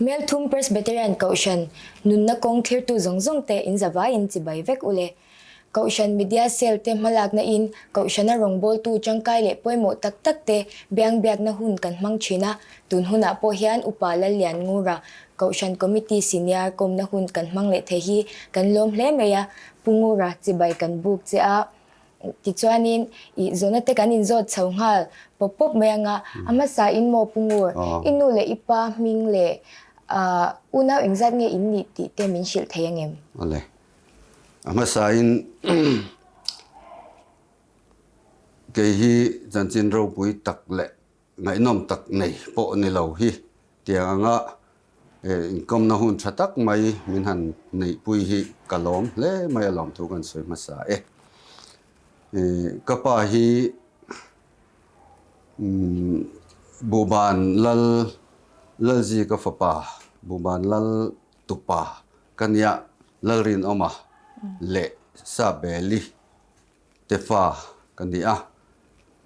Melthum Presbyterian Kohhran nunna kawng thlirtu zawng zawng te in zavaiin chibai vek u le. Kohhran Media Cell te hmalakna in Kohhrana rawngbawltu tangkai leh pawimawh tak tak te biang biakna hun kan hmang thin a, tun hunah pawh hian Upa Lallian Ngura Kohhran Committee Senior kawmna hun kan hmang leh thei hi kan lawm hle mai a, Pu Ngura chibai kan buk che a. Tichuanin i zawhna te kan inzawt chho nghal pawp pawp mai anga, a hmasa in maw Pu Ngur, i nu leh i pa hming leh unau engzat nge in nih tih te min hrilh thei angem? Awle, a hmasa in kei hi chanchin ropui tak leh ngaihnawm tak nei pawh ni lo hi tiang anga inkawmna hun tha tak mai min han neihpui hi ka lawm hle mai a lawmthu kan sawi hmasa e. Ka pa hi Buhban Lal Lalzika fapa Buhban Lal tupa ka nia Lalrinawma leh Sabeli te fa ka ni a,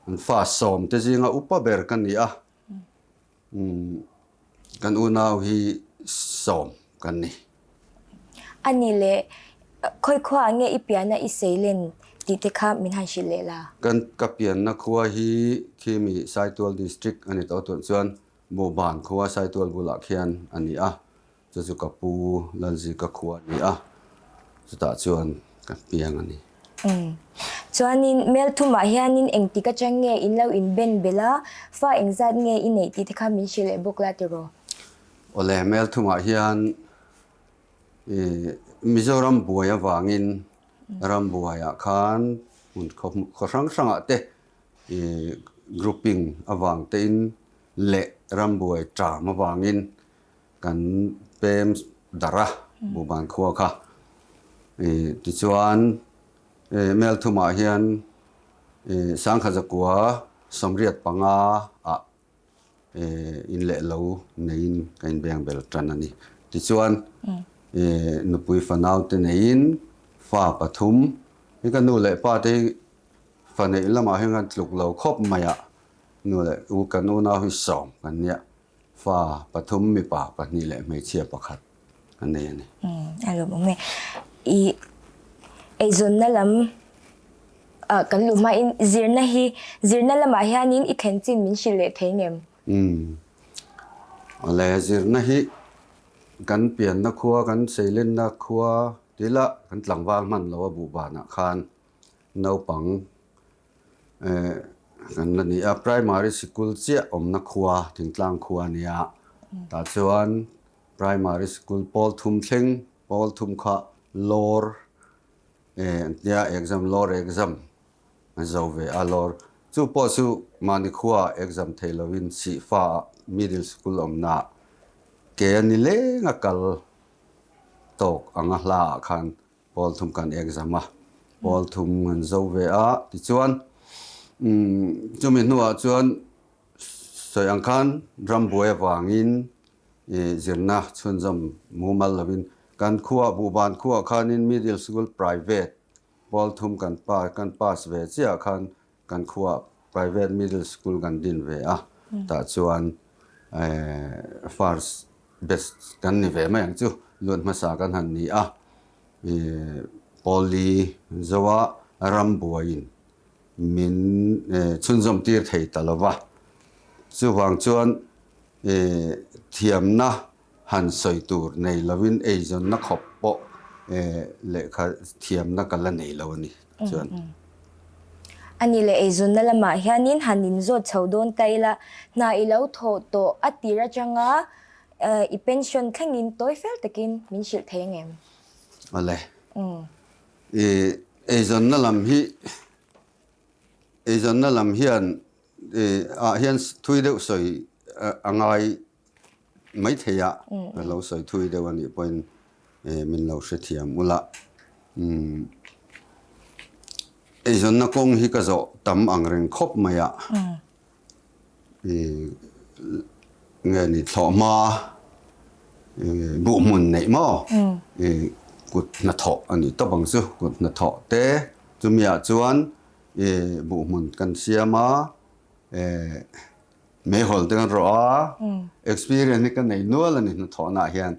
an fa sawm te zinga upa ber ka ni a, kan unau hi sawm kan ni. A ni le, khawi khuaah nge i pianna i seilen tih te kha min han hrilh leh la? Kan ka pianna khua hi Khimi Saitual District a ni tawh tun chuan Buhban khua Saitual bulah khian a ni a, Chu chu ka pu Lalzika khua a ni a, chutah chuan ka piang a ni. Umm. Chuanin Melthumah hianin engtik atang nge in lo inben belh a, fa engzat nge i neih tih te kha min hrilh leh bawk la tiraw? Awle, Melthumah hian i Mizoram buai avangin ram buaiah khan hmun khaw hrang hrangah te i grouping avang tein leh ram buai ṭam avangin Kan pem darh a, Buhban khua kha. Tichuan, Melthumah hian Sangkhazakua 85 ah in leh lo neiin ka inbeng bel tan a ni. Tichuan, nupui fanau te neiin fa pathum hi ka nu leh pa te hi fa neih lamah hian kan tluk lo khawp mai a, nu leh u kan unau hi sawm kan nia. Fa pathum mipa pahnih leh hmeichhia pakhat an nei a ni. A lawmawm e. I eizawnna lam ah kan luh hmain zirna hi zirna lamah hianin i thlen chin min hrilh leh thei ngem? Umm. Awle zirna hi kan pianna khua kan seilenna khua tila kan tlangval hman lo a buhbanah khan naupang Kan la ni a, primary sikul chiah awmna khua, thingtlang khua a nia. Tah chuan primary sikul pawl thum thleng, pawl thum kha lawr an tia exam, lawr exam an zo ve a, lawr chu pawh chu mahni khuaah exam thei lovin Sihfa ah middle school awmnaah ke a ni leng a kal tawk anga hlaah khan Pawl thum kan exam a, pawl thum kan zo ve a, tichuan chumi hnuah chuan sawi ang khan ram buai avangin zirna chhunzawm mumal lovin kan khuah Buhban khuah khanin middle school private pawl thum kan kan pass ve chiah khan Kan khuaah private middle school kan din ve a, tah chuan first best kan ni ve mai ang chu, luat hmasa kan han ni a, Pawli zoa ram buaiin min chhunzawm tir thei ta lo va, chuvang chuan thiamna han sawi tur nei lovin eizawnna khawp pawh lehkha thiamna ka la nei lo a ni chuan. A ni leh eizawnna lamah hianin han inzawt chho dawn ta ila, hna i lo thawh tawh a tir atanga i pension thlengin tawi fel takin min hrilh thei ang em? Awle. I eizawnna lam hi eizawnna lam hian ah hian thui deuh sawi a ngai Maithei ah ka lo sawi thui deuh a nih pawhin min lo hrethiam ula. Eizawnna kawng hi ka zawh tam ang reng khawp mai a. Nge ni thlawhhma buh hmun neih maw kut hnathawh a ni tawp ang chu kut hnathawh te chumi ah chuan buh hmun kan siam a. Meihawl te kan rawh a, experience hi ka nei nual a ni hnathawhnaah hian.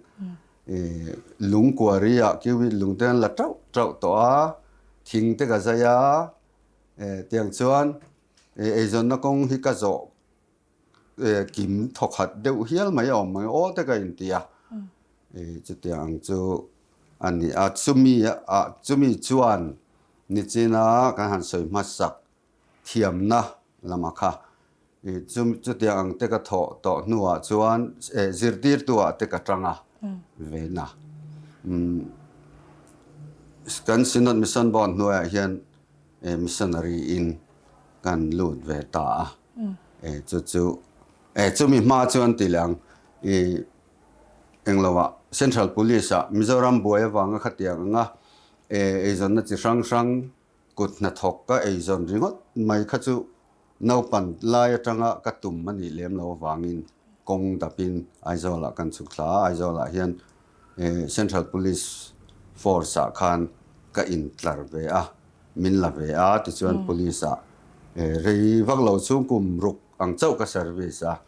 Lung quarry ah cubic lung te an la tauh tauh tawh a, thing te ka zai a, tiang chuan eizawnna kawng hi ka zawh kim thawkhat deuh hial mai a awm mai aw te ka inti a, chutiang ang chu a ni a. Chumi ah chumi chuan nichina kan han sawi hmasak thiamna lama kha chutiang ang te ka thawh tawh hnuah chuan zirtirtu ah te ka tang a ven a. Kan Synod Mission Board hnuaiah hian missionary in kan lut ve ta a. Chu chu chumi hma chuan ti leh ang engloah Central Police ah Mizoram buai avanga khatiang anga eizawnna chi hrang hrang Kut hnathawk ka eizawn ringawt mai kha chu naupan lai atanga ka tum a nih lem lo avangin kawng dapin Aizawlah kan chhuk thla a, Aizawlah hian Central Police Force ah khan ka intlar ve a, min la ve a, tichuan Police ah rei vak lo chhung kum ruk ang chauh ka service a,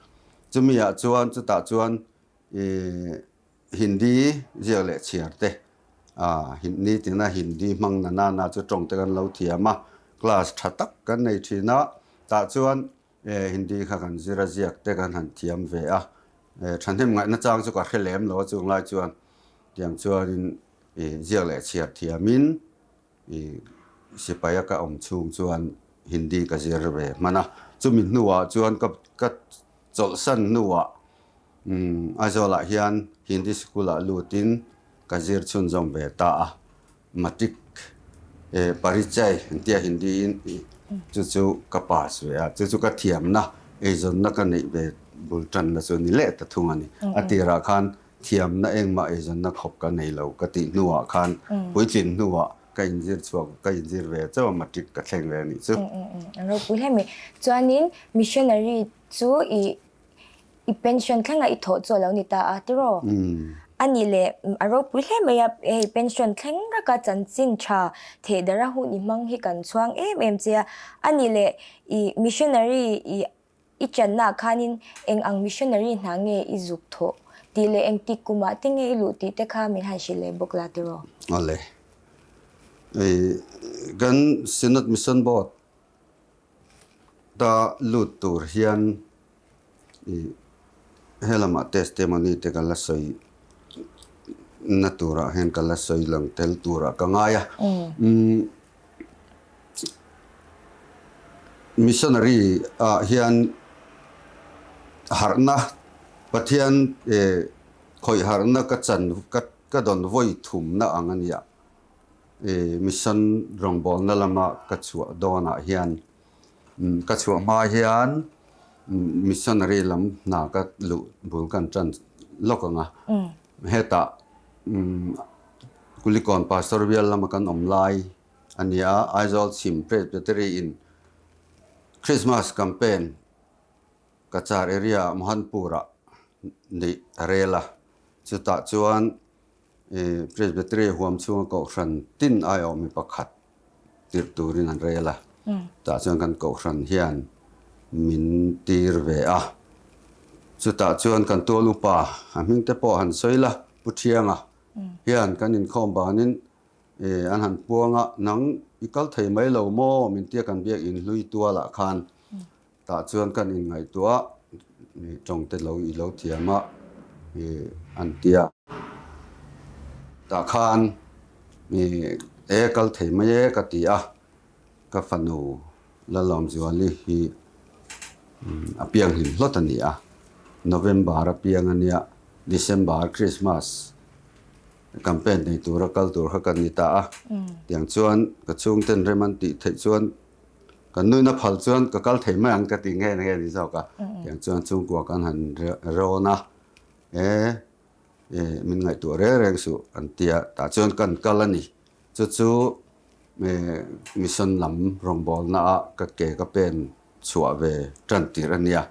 chumi ah chuan chutah chuan Hindi ziak leh chhiar te, ah nitina Hindi hmang na nana chu tawng te kan lo thiam a, class tha tak kan nei thin a, tah chuan Hindi kha kan zir a ziak te kan han thiam ve a, thahnem ngaihna chang chu ka hre lem lo a chung lai chuan tiang chuanin ziak leh chhiar thiamin sipai a ka awm chhung chuan Hindi ka zir ve hman a, chumi hnuah chuan ka ka chawlhsan hnuah Aizawlah hian Hindi School-ah lutin ka zir chhunzawm ve ta a, Matric Parichay an tia Hindi-in chu chu ka pass ve a, chu chu ka thiamna eizawnna ka neih ve bul tanna chu ni leh ta thung a ni. A tirah khan thiamna engmah eizawnna khawp ka nei lo ka tih hnuah khan puitlin hnuah ka inzir chhuak ka inzir ve chauh a matric ka thleng ve a nih chu. An ropui hle mai. Chuanin missionary chu i i pension thlenga i thawh chu a lo ni ta a tiraw? A nih leh a ropui hle mai a, hei pension thleng raka chanchin tha theh darh a hun i hmang hi kan chhuang em em che a. A nih leh i missionary i I channaah khanin eng ang missionary hna nge i zuk thawh tih leh engtik kumah te nge i luh tih te kha min han hrilh leh bawk la tiraw? Awle. Kan Synod Mission Board ta lut tur hian he lamah testimony te ka la sawi na turah hian ka la sawi lang tel turah ka ngai a. Missionary ah hian harhna Pathian khawih harhna ka chan ka dawn vawi thumna ang a nia. Mission rawngbawlna lama ka chhuah dawnah hian ka chhuah hma hian missionary lam hna ka luh bul kan tan lawk ang a. Hetah Kulikawn Pastor bial lama kan awm lai a ni a, Aizawl chhim Presbytery in Christmas campaign Cachar area Mohanpur ah neih a rel a, chutah chuan Presbytery huam chhunga kohhran tin aiawh mi pakhat tirh turin an rel a, tah chuan kan kohhran hian min tir ve a, chutah chuan kan tual upa a hming te pawh han sawi la, Pu Thianga hian kan inkhawm banin an han puang a, nang i kal thei mai lo maw min tia kan biak inhlui tualah khan Tah chuan kan inngaihtuah tawng te lo i lo thiam a an ti a. Tah khan e kal thei mai e ka ti a, ka fanu Lalawmzuali hi a pianghlim hlawt a ni a, November a piang a nia, December Christmas campaign nei tura kal tur kha ka ni ta a, tiang chuan ka chhungten rem an tih theih chuan Kan nuina phal chuan ka kal thei mai ang ka ti nge nge ni zawk a. Tiang chuan chhungkua kan han rawn a, e min ngaihtuah reng reng suh an ti a, tah chuan kan kal a ni. Chu chu mission lam rawngbawlna ah ka ke ka pen chhuah ve tan tir a nia.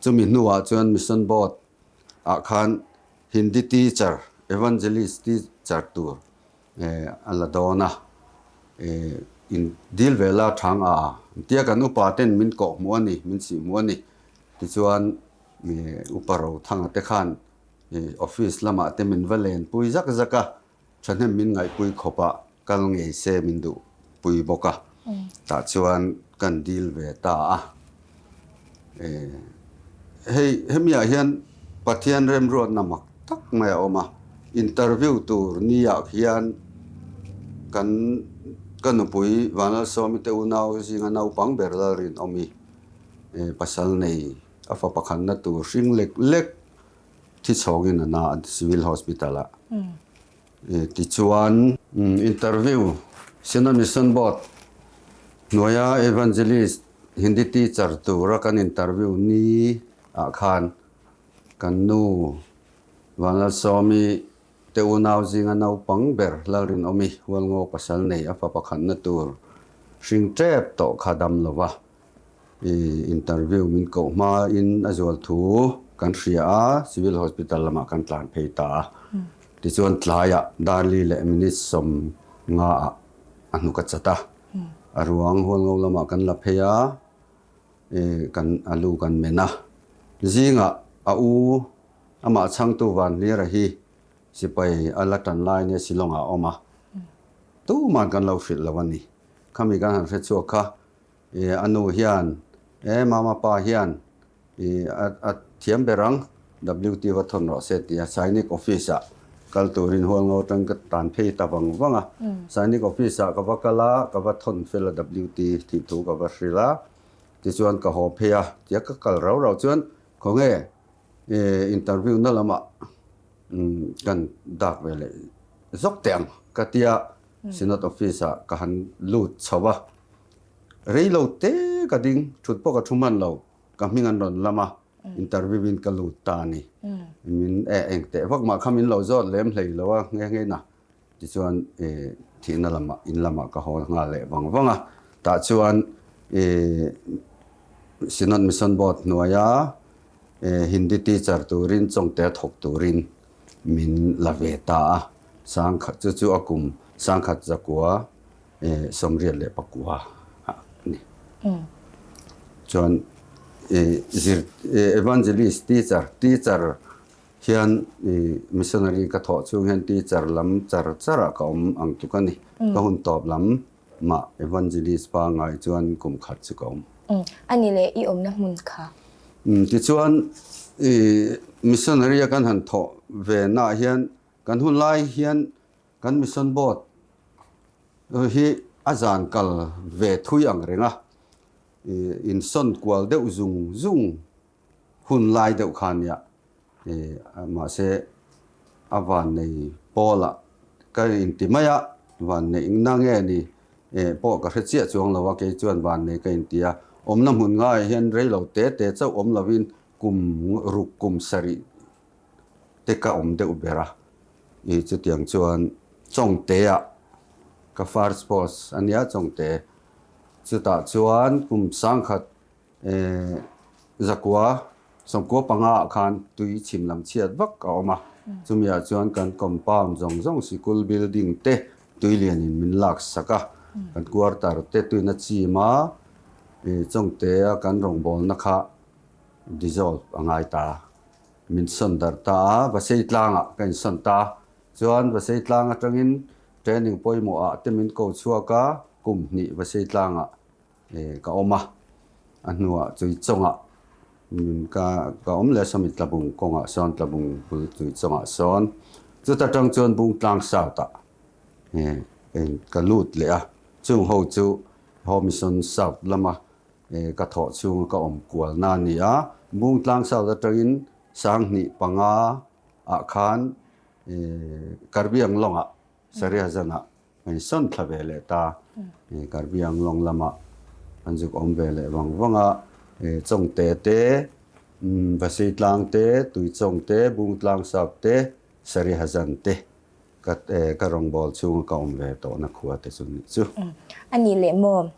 Chumi hnuah chuan mission board ah khan Hindi teacher, evangelist teacher tur a la dawn a, in dil ve la thang a, tia kan upa ten min kawh hmuh a ni, min sih hmuh a ni. Tichuan Upa Rothanga te khan office lamah te min va lenpui zak zak a, thahnem min ngaihpui khawpah kal ngei se min duhpui bawk a, tah chuan kan dil ve ta a. Hei hemiah hian Pathian remruatna mak tak mai a awm a, interview tur niah hian kan ka nupui Vanlalsawmi te unau zinga naupang ber Lalrinawmi pasal nei a fa pakhatna tur hring lek lek thi chhawngin a na a Civil Hospital ah tichuan interview Synod Mission Board hnuaia Evangelist Hindi teacher tura kan interview ni ah khan kan nu Vanlalsawmi te unau zinga naupang ber Lalrinawmi Hualngo pasal nei a fa pakhatna tur hring tep tawh kha dam lova. I interview min koh hma in a zual thu kan hria a, Civil Hospital lamah kan tlan phei ta a. Tichuan tlaiah Darli leh minute 50 ah a hnuk a chat a. A ruang hualngo lamah kan la phei a, kan a lu kan men a. Zingah a u amah chhangtu Vanhlira hi sipai a la tan lai nia Shillong ah a awm a. Tuman kan lo hrilh lo a ni. Khami kan han hre chhuak kha. I a nu hian e mama pa hian i a thiam ber ang WT va thawn rawh se tia Sainik office ah kal turin Hualngo atang ka tan phei ta vang vang a. Sainik office ah ka va kal a, ka va thawn fel a WT tih thu ka va hrilh a, tichuan ka haw phei a, tia ka kal rau rau chuan khawnge interview na lamah kan dak ve leh zawk teh ang ka tia Synod office ah ka han lut chho a. Rei lo te ka ding, thut pawh ka thu hman lo, ka hming an rawn lam a, interview in ka lut ta a ni. Min eh eng teh vak mah kha min lo zawt lem hlei lo a nghe nghe na. Tichuan eh thihna lamah in lamah ka haw nghal leh vang vang a, tah chuan eh Synod Mission Board hnuaia eh Hindi teacher turin Chawngte thawk turin min la ve ta a, sangkhat chu chu a kum sangkhat zakua 89 a ni. Chuan zir evangelist teacher teacher hian missionary ka thawh chhung hian teacher lam char char ah ka awm ang tluk a ni. Ka hun tawp lam mah evangelist pangngai chuan kum khat chu ka awm. A ni leh i awmna hmun kha. Tichuan missionary a kan han thawh ve naah hian kan hun lai hian Kan mission board hi a zan kal ve thui ang reng a, insawn kual deuh zung zung hun lai deuh kha nia. Mahse a vannei pawlah ka inti mai a, vanneih na nge ni pawh ka hre chiah chuang lo a, kei chuan vannei ka inti a. Awmna hmun ngaiah hian rei lo te te chauh awm lovin kum ruk kum sarih te ka awm deuh ber a, i chutiang chuan Chawngte-ah ka first post a nia Chawngte, chutah chuan kum sangkhat zakua sawmkua panga ah khan tui chhim lam chhiat vak a awm a, chumi ah chuan kan compound zawng zawng sikul building te tui lian in min lak sak a, kan quarter te tuina chim a, Chawngte-a kan rawngbawlna kha dissolve a ngai ta. Min sawn darh ta a, Vasei tlangah ka insawn ta. Chuan Vasei tlang atangin training pawimawh ah te min ko chhuak a, kum hnih Vasei tlangah ka awm a. A hnuah Tuichawngah min ka ka awm leh sawmi Tlabung kawngah sawn Tlabung bul Tuichawngah sawn chuta tang chuan Bungtlang South ah ka lut leh a. Chung ho chu Home Mission South lama Ka thawh chhunga ka awm kualna a ni a, Bungtlang South atangin 2005 ah khan Karbi Anglong-ah Sariazan-ah kan insawn thla ve leh ta. Karbi Anglong lamah an zuk awm ve leh vang vang a, Chawngte te, Vasitlang te, Tuichawng te, Bungtlang South te, Sarihazan te Ka ka rawngbâwl chhunga ka awm ve tawhna khua te chu nih chu. A nih leh maw,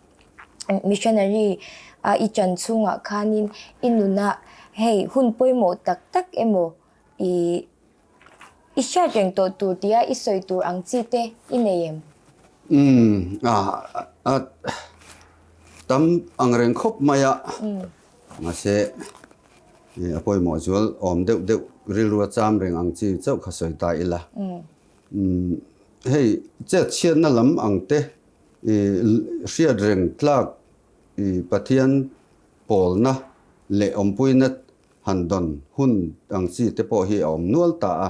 missionary a i chan chhungah khanin i nunah hei hun pawimawh tak tak emaw i i hriat reng tawh tur tia i sawi tur ang chi te i nei em? Umm a a tam ang reng khawp mai a, mahse. A pawimawh zual awm deuh deuh rilru a cham reng ang chi chauh kha sawi ta ila. Hei chet chhiatna lam ang te hriat reng tlak Pathian pawlna leh awmpuina han dawn hun ang chi te pawh hi a awm nual ta a.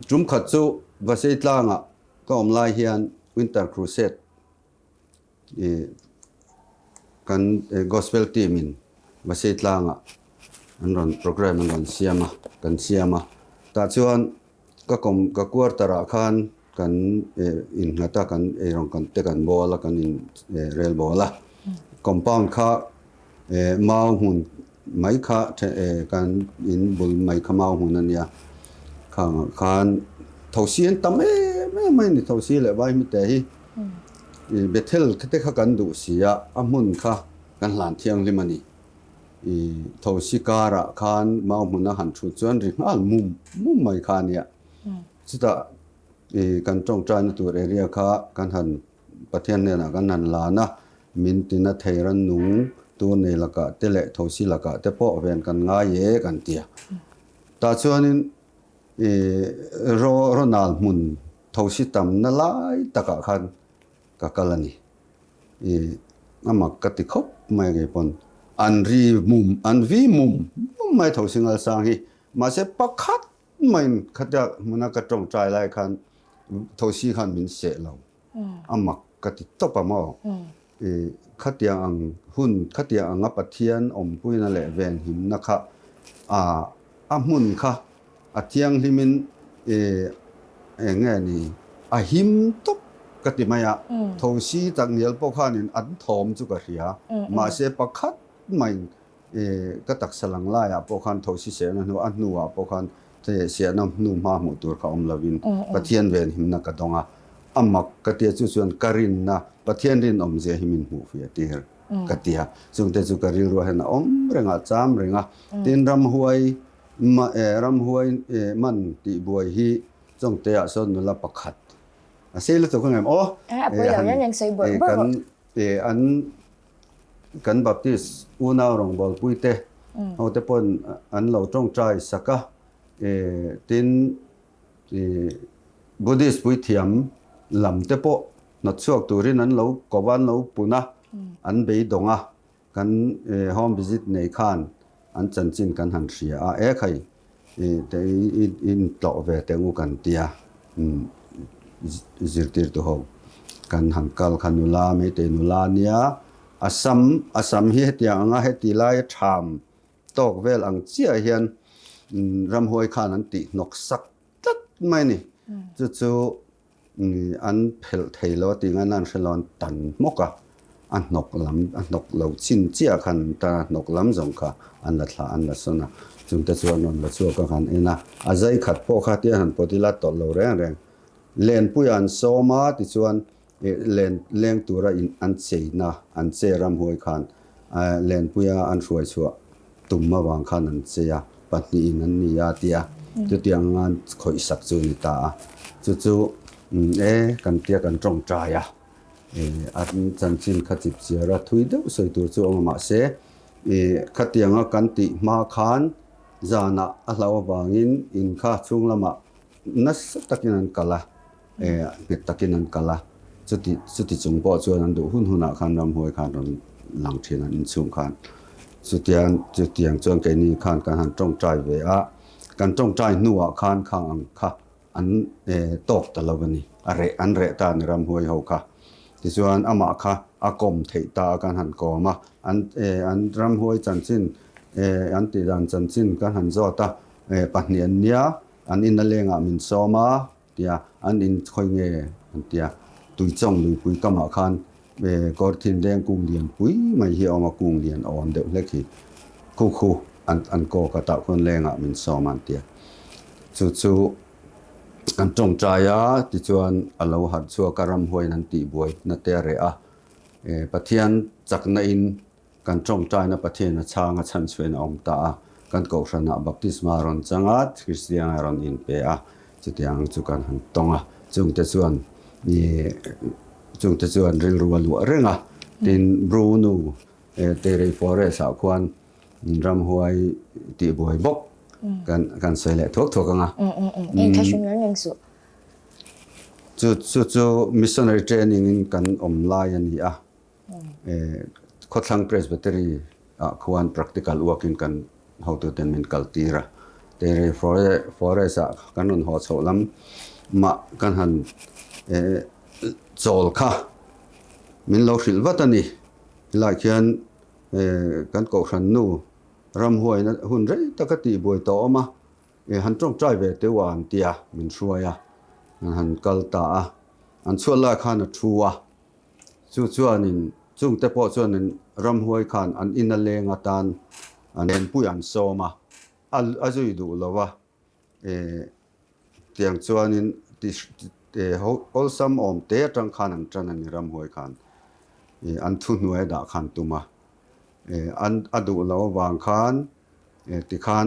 Tum khat chu Vasei tlangah ka awm lai hian Winter Crusade kan Gospel team in Vasei tlangah an rawn programme an rawn siam a, kan siam a. Tah chuan ka kawm ka quarter ah khan kan innghat a, kan eirawng kan te kan bawl a, kan in rel bawl a. Compound kha mau hmun mai kha kan in bul mai kha mau hmun a nia. Khangah khan thosi an tam em em mai a ni, thosi leh vaihmite hi. Bethel te kha kan duh si a, a hmun kha kan hlan thianghlim a ni. I thosi karah khan mau hmuna han thut chuan ri nghal mum mum mai kha a nia. Chutah i kan tawngtaina tur area kha kan han Pathian hnenah kan han lan a, min tina thei rannung tur nei lakah te leh thosi lakah te pawh ven kan ngai e kan ti a. Tah chuanin i raw rawnal hmun thosi tamna lai takah khan ka kal a ni. I a mak ka ti khawp mai a ngei pawn an ri mum an vi mum mum mai tho singal sang hi mahse pakhat maiin khatia hmuna ka tawngtai lai khan thosi khan min seh lo a mak ka ti tawp a maw i khatia ang hun khatia anga Pathian awmpuina leh venhimna kha a a hmun kha A thianghlimin i eng nge ni a him tawp ka ti mai a, thosi tak ngial pawh khanin an thawm chu ka hria, mahse pakhat maiin i ka taksa lang laiah pawh khan thosi sehna hnu a hnuah pawh khan sehna hnu hma hmuh tur kha awm lovin Pathian venhimna ka dawng a, a mak ka tia chu chuan ka rinna Pathian rinawmzia hi min hmuh fiah tir ka tia, chungte chu ka rilruah hian a awm reng a, a cham reng a, tin ramhuai Ramhuai man tih buai hi Chawngte ah sawn nula pakhat a sei lutuk ang em aw. A pawi lo reng reng sawi bawrh bawrh rawh. An kan Baptist unau rawngbawlpui te ho te pawn an lo tawngtai sak a, tin Buddhist puithiam lam te pawh hnawtchhuak turin an lo ko a, an lo pun a, an beidawng a. Kan home visit nei khan an chanchin kan han hria a, e khai i intlawh ve teh ngu kan tia zirtirtu ho kan han kal kha nula Meitei nula nia a sam a sam hi hetiang anga heti laia tham tawk vel ang chiah hian ramhuai khan an tih hnawk sak tlat mai a ni. Chu chu An phelh thei lo a tih ngaina an hre lo an tan hmawk a, a hnawk lam a hnawk lo chin chiah khan an tan a, hnawk lam zawng kha an la thlah an la sawn a, chungte chu an rawn la chhuak a khan en a, a zai khat pawh kha tia han pawt ila tawlh lo reng reng. Lenpuia an sawm a tichuan len leng tura in an cheina an che ramhuai khan Lenpuia an hruai chhuah tum avang khan an che a, pahnihin an ni a tia, chutiang anga khawih sak chu a ni ta a. Chu chu e kan tia kan tawngtai a, an chanchin kha chip chiar a, thui deuh sawi tur chu a awm a, mahse khatianga kan tih hma khan zanah a hlauh avangin in kha chhung lamah nasa takin an kal a. Nghet takin an kal a, chuti chuti chung pawh chuan an duh hun hunah khan ramhuai khan rawn lang thin an inchhung khan. Chutiang chutiang chuan keini khan kan han tawngtai ve a, kan tawngtai hnuah khan khang ang kha an tawk ta lo a ni, a reh an reh ta a ni ramhuai ho kha. Tichuan amah kha a kawm theih ta a kan han kawm a, an an ramhuai chanchin an tihdan chanchin kan han zawt a, pahnih an nia, an ina lengah min sawm a, Tia an in khawi nge an tia Tuichawng luipui kamah khan kawrthin leng kung lian pui mai hi a awm a, kung lian a awm deuh hlek hi khu khu an an kawk a tah khuan lengah min sawm a an tia. Chu chu an tawngtai a tichuan a lo harh chhuak a ramhuaiin an tihbuai na te a reh a, Pathian chakna in Kan tawngtaina Pathian a chhang a chhan chhuahin a awm ta a, kan Kohhranah baptisma a rawn chang a, Kristian a rawn inpe a, chutiang chu kan han tawng a, chungte chuan i chungte chuan rilru a luah reng a, tin Bru nu Teirei Forest ah khuan. Ramhuai tihbuai bawk kan kan sawi leh thuak thuak ang a. Eng tha hrim reng reng suh. Chu chu chu missionary training in kan awm lai a ni a. Khawthlang Presbytery ah khuan practical work in kan hotuten min kal tir a. Teirei forest ah kan rawn haw chhoh lam mah kan han chawl kha min lo hrilh vat a ni. Helai khian kan kohhran nu ramhuaina hun rei taka tihbuai tawh awm a, han tawngtai ve teuh a an ti a, min hruai a, an han kal ta a. An chhuat lai khan a thu a, chu chuanin chungte pawh chuanin ramhuai khan an ina leng atan an lenpui an sawm a, a zui duh lo a. Tiang chuanin awlsam awm te atang khan an tan a ni ramhuai khan an thuhnuai a dah khan tum a, an a duh loh avang khan tikhan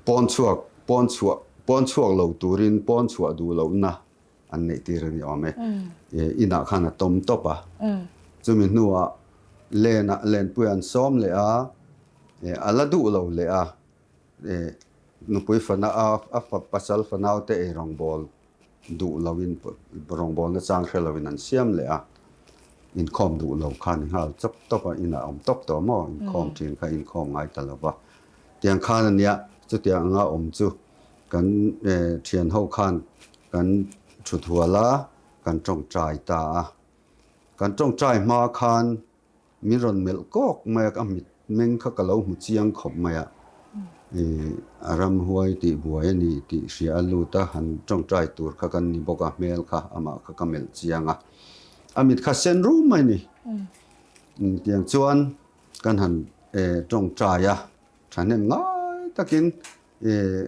pawn chhuak pawn chhuah pawn chhuak lo turin pawn chhuah duh lohna an neih tir a ni awm e. Inah khan a tawm tawp a, chumi hnuah lenah lenpui an sawm leh a, a la duh lo leh a, nupui fana a pasal fanaute ei rawngbâwl duh loin rawngbâwl nachang hre loin an siam leh a, inkhâwm duh lo kha ni nghal chawp tawp a, inah awm tawp tawh maw? Inkhâwm ṭhin kha inkhâwm ngai ta lo va, tiang khan a nia, chutiang anga awm chu kan ṭhian ho khan kan ṭhut hual a, kan ṭawngṭai ta a, kan ṭawngṭai hma khan Min rawn melh kawk mai a, ka mit meng kha ka lo hmu chiang khawp mai a, ih a ramhuai tih buai a ni tih hria a lut a, han tawngtai tur kha kan ni bawk a, hmel kha amah kha ka melh chiang a, a mit kha sen rum mai a ni. Tiang chuan kan han tawngtai a, thahnem ngai takin ih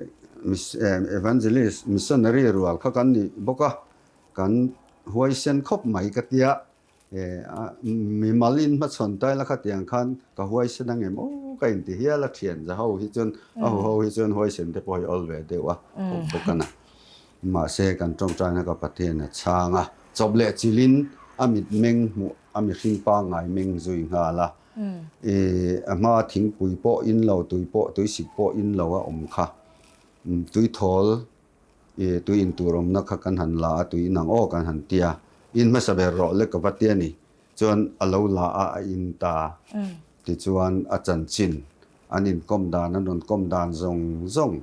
evangelist missionary rual kha kan ni bawk a, kan huaisen khawp mai ka tia. Mimal in hmachhawn tai la khatiang khan ka huaisen ang em aw ka inti hial a thian za ho hi chuan a hu ho hi chuan huaisen te pawh hi awl ve deuh a awm bawk a na. Mahse kan tawngtaina ka Pathian a chhang a, chawp leh chilhin a mit meng hmuh a mihring pangngai meng zui nghal a. A hma thingpui pawh in lo tui pawh tuisik pawh in lo a awm kha tuithawl I tui in tur awmna kha kan han la a, tui in ang aw kan han ti a, in hmasa ber rawh le ka va ti a ni. Chuan a lo la a, a in ta. Tichuan a chanchin, an inkawm dan, an rawn kawm dan zawng zawng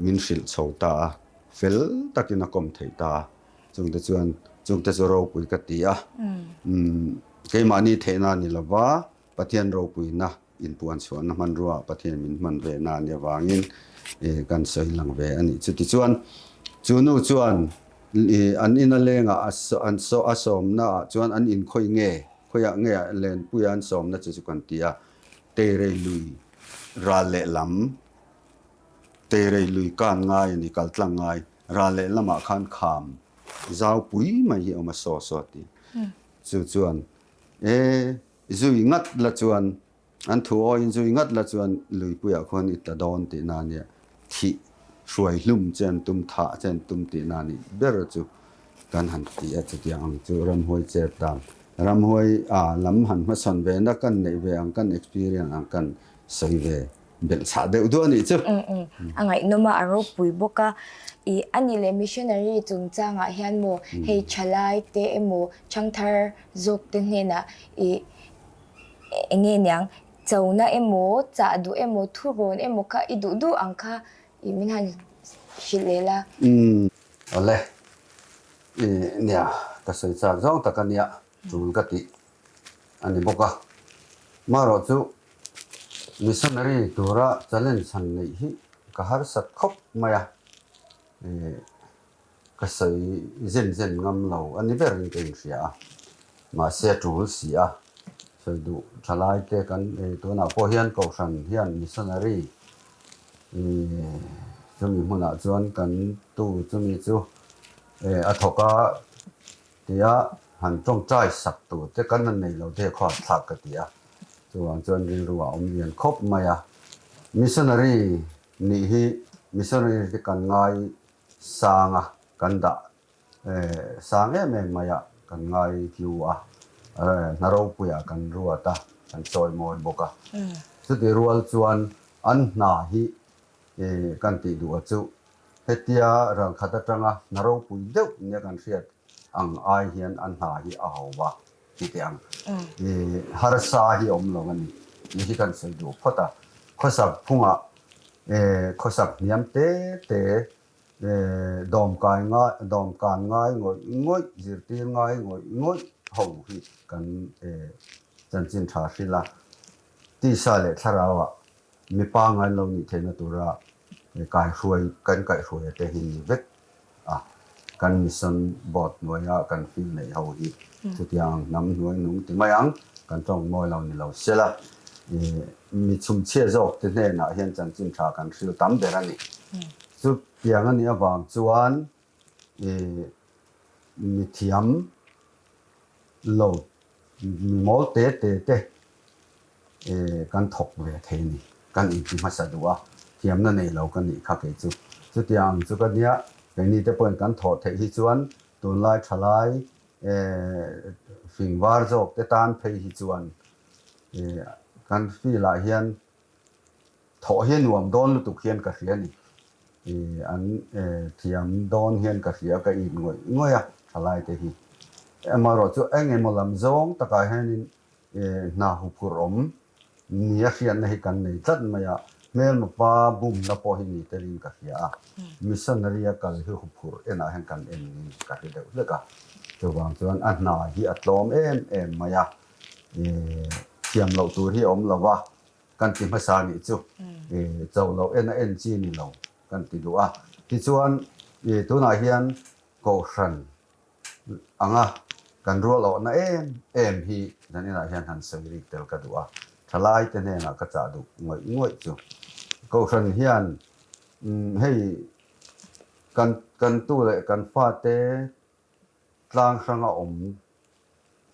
min hrilh chho ta a, fel takin a kawm thei ta a. Chungte chuan chungte chu ropui ka ti a, keimahni theihna a ni lova, Pathian ropuina inpuan chhuahna hmanrua Pathian min hman ve na nia vangin kan sawi lang ve a nih chu. Tichuan, chu nu chuan an ina lengah an a sawmna ah chuan an inkhawi nge, khawiah nge lenpuia an sawmna che chu kan ti a, Teirei lui ral lehlam, Teirei lui kan ngai a ni, kaltlang ngai, ral lehlamah khan kham zau pui mai hi a awm a, saw saw ti. Chu chuan E, zui ngat la chuan, an thu awiin zui ngat la chuan luipuiah khuan i tla dawn tihna a nia, thih hruai hlum che an tum, thah che an tum tihna a nih ber chu kan han ti a, chutiang ang chu ramhuai cher tan ramhuai a lam han hmasawn ve na kan neih ve ang, kan experience ang kan sawi ve belh chhah deuh duah a nih chu. A ngaihnawm a, a ropui bawk a. I a nih leh missionary chungchangah hian maw hei thalai te emaw thangthar zawk te hnenah i eng nge niang chona emaw chah duh emaw thurawn emaw kha i duh duh ang kha i min han hrilh leh la. Umm awle i nia ka sawi chak zawng tak a nia tul ka tih a ni bawk a marawh chu missionary tura challenge han neih hi ka harsat khawp mai a i Ka sawi zen zen ngam lo a ni berin ka inhria a, mahse a tul si a, sawi duh thalai te kan ei tunah pawh hian Kohhran hian missionary chumi hmunah chuan kan tu chumi chu a thawk a tia han tawngtai sak tur te kan han nei lo te khaw a thlak ka ti a, chuvang chuan rilru a awm lian khawp mai a, missionary nih hi missionary te kan ngai Sanga kan dah sang em em mai a, kan ngai hlu a, hna ropuiah kan ruat a. kan chawimawi bawk a. Chutih rual chuan an hna hi kan tih duh a chu hetia ralkhat atanga hna ropui deuh nia kan hriat ang ai hian an hna hi a ho va ti teh ang. Harsa hi a awm lo a ni tih hi kan sawi duh phawt a. Khawsak phungah khawsak hniam te te dawmkai ngai dawmkan ngai ngawih ngawih zirtir ngai ngawih ngawih ho hi kan chanchin tha hrilh a. Tisa leh thlarauah mi pangngai lo nih theihna tura kaihruai kan kaihhruai te hi ni vek a, kan mission board hnuaia kan field neih ho hi chutiang hnam hnuai nung ti mai ang, kan tawng mawi lo ni lo sela mi chhumchhia zawk te hnenah hian chanchin tha kan hrilh tam ber a ni. Chutiang a nih avang chuan mi thiam lo mi mawl te te te kan thawk ve thei a ni. Kan inti hmasa duh a, thiamna nei lo ka nih kha kei chu. Chutiang ang chu ka nia, keini te pawhin kan thawh theih hi chuan tunlai thalai fing var zawk te tan phei hi chuan kan field ah hian Thawh hi a nuam dawn lutuk hian ka hria ni. An thiam dawn hian ka hria ka it ngawih ngawih a thalai te hi. Amaherawh chu eng emaw lam zawng takah hianin hna huphurh awm ni a hriatna hi kan nei tlat mai a, hmelma pa bumna pawh hi ni telin ka hria a, missionary a kal hi huphurh enah hian kan en niin ka hre deuh hlek a. Chuvang chuan a hna hi a tlawm em em mai a, thiam loh tur hi a awm lo va, Kan ti hmasa nih chu cho loh en a en chi ni lo kan ti duh a. Tichuan tunah hian Kohhran anga kan rual awhna em em hi zan inah hian han sawi rik tel ka duh a. Thalai te hnenah ka chah duh ngawih ngawih chu. Kohhran hian hei kan kan tu leh kan fate tlang hranga awm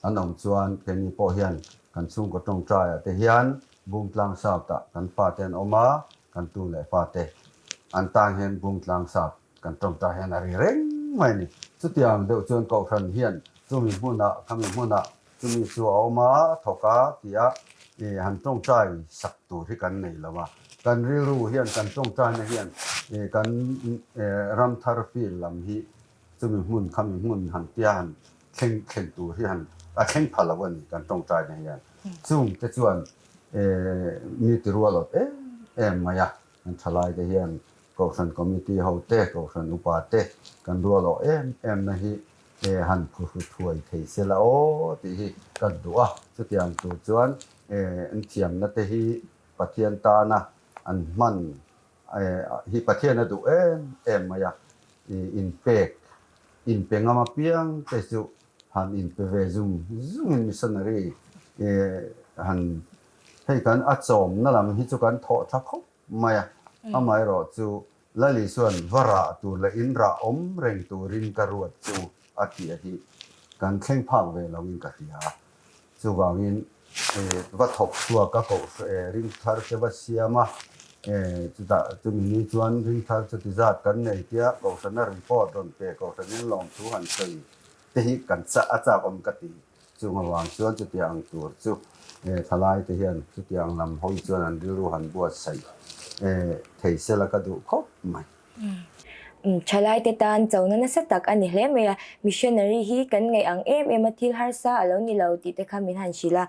An awm chuan keini pawh hian kan chhungkaw tawngtaiah te hian Bungtlang South ah kan fate an awm a, kan tu leh fate an tan hian Bungtlang South kan tawngtai hian a ri reng mai a ni. Chutiang deuh chuan Kohhran hian chumi hmunah khami hmunah chumi chu a awm a, thawk a tia han tawngtai sak tur hi kan nei lo a. Kan rilru hian kan tawngtaina hian kan ramthar field lam hi Chumi hmun khami hmun han tia han thleng thlen tur hi han a thleng pha lo a ni kan tawngtaina hian. Chung te chuan mi ti rual awt em em mai a, kan thalai te hian Kohhran Committee ho te, Kohhran upa te kan rual awh em em na hi han phuhru thuai thei se la aw tih hi kan duh a. Chutiang tur chuan an thiamna te hi Pathian tana an hman Hi Pathian a duh em em mai a, inpek, inpe ngam apiang te chu han inpe ve zung zungin missionary han hei kan a chawmna lam hi chu kan thawh tha khawp mai a, amaherawh chu Lali chuan va rah tur leh in rah awm reng turin ka ruat chu a tih a hi kan thleng phak ve loin ka hria a. Chuvangin va thawk chhuak a koh ring thar te va siam a, chutah chumi ni chuan ring thar chuti zat kan nei tia Kohhrana report rawn pe Kohhranin lawmthu han sawi te hi kan chah a chak awm ka ti. Chung avang chuan chutiang ang tur chu thalai te hian chutiang lam hawi chuan an rilru han buatsaih thei sela ka duh khawp mai. Thalaite tan chona nasa tak a ni hle mai a, missionary hi kan ngaih ang em em a thil harsa a lo ni lo tih te kha min han hrilh a,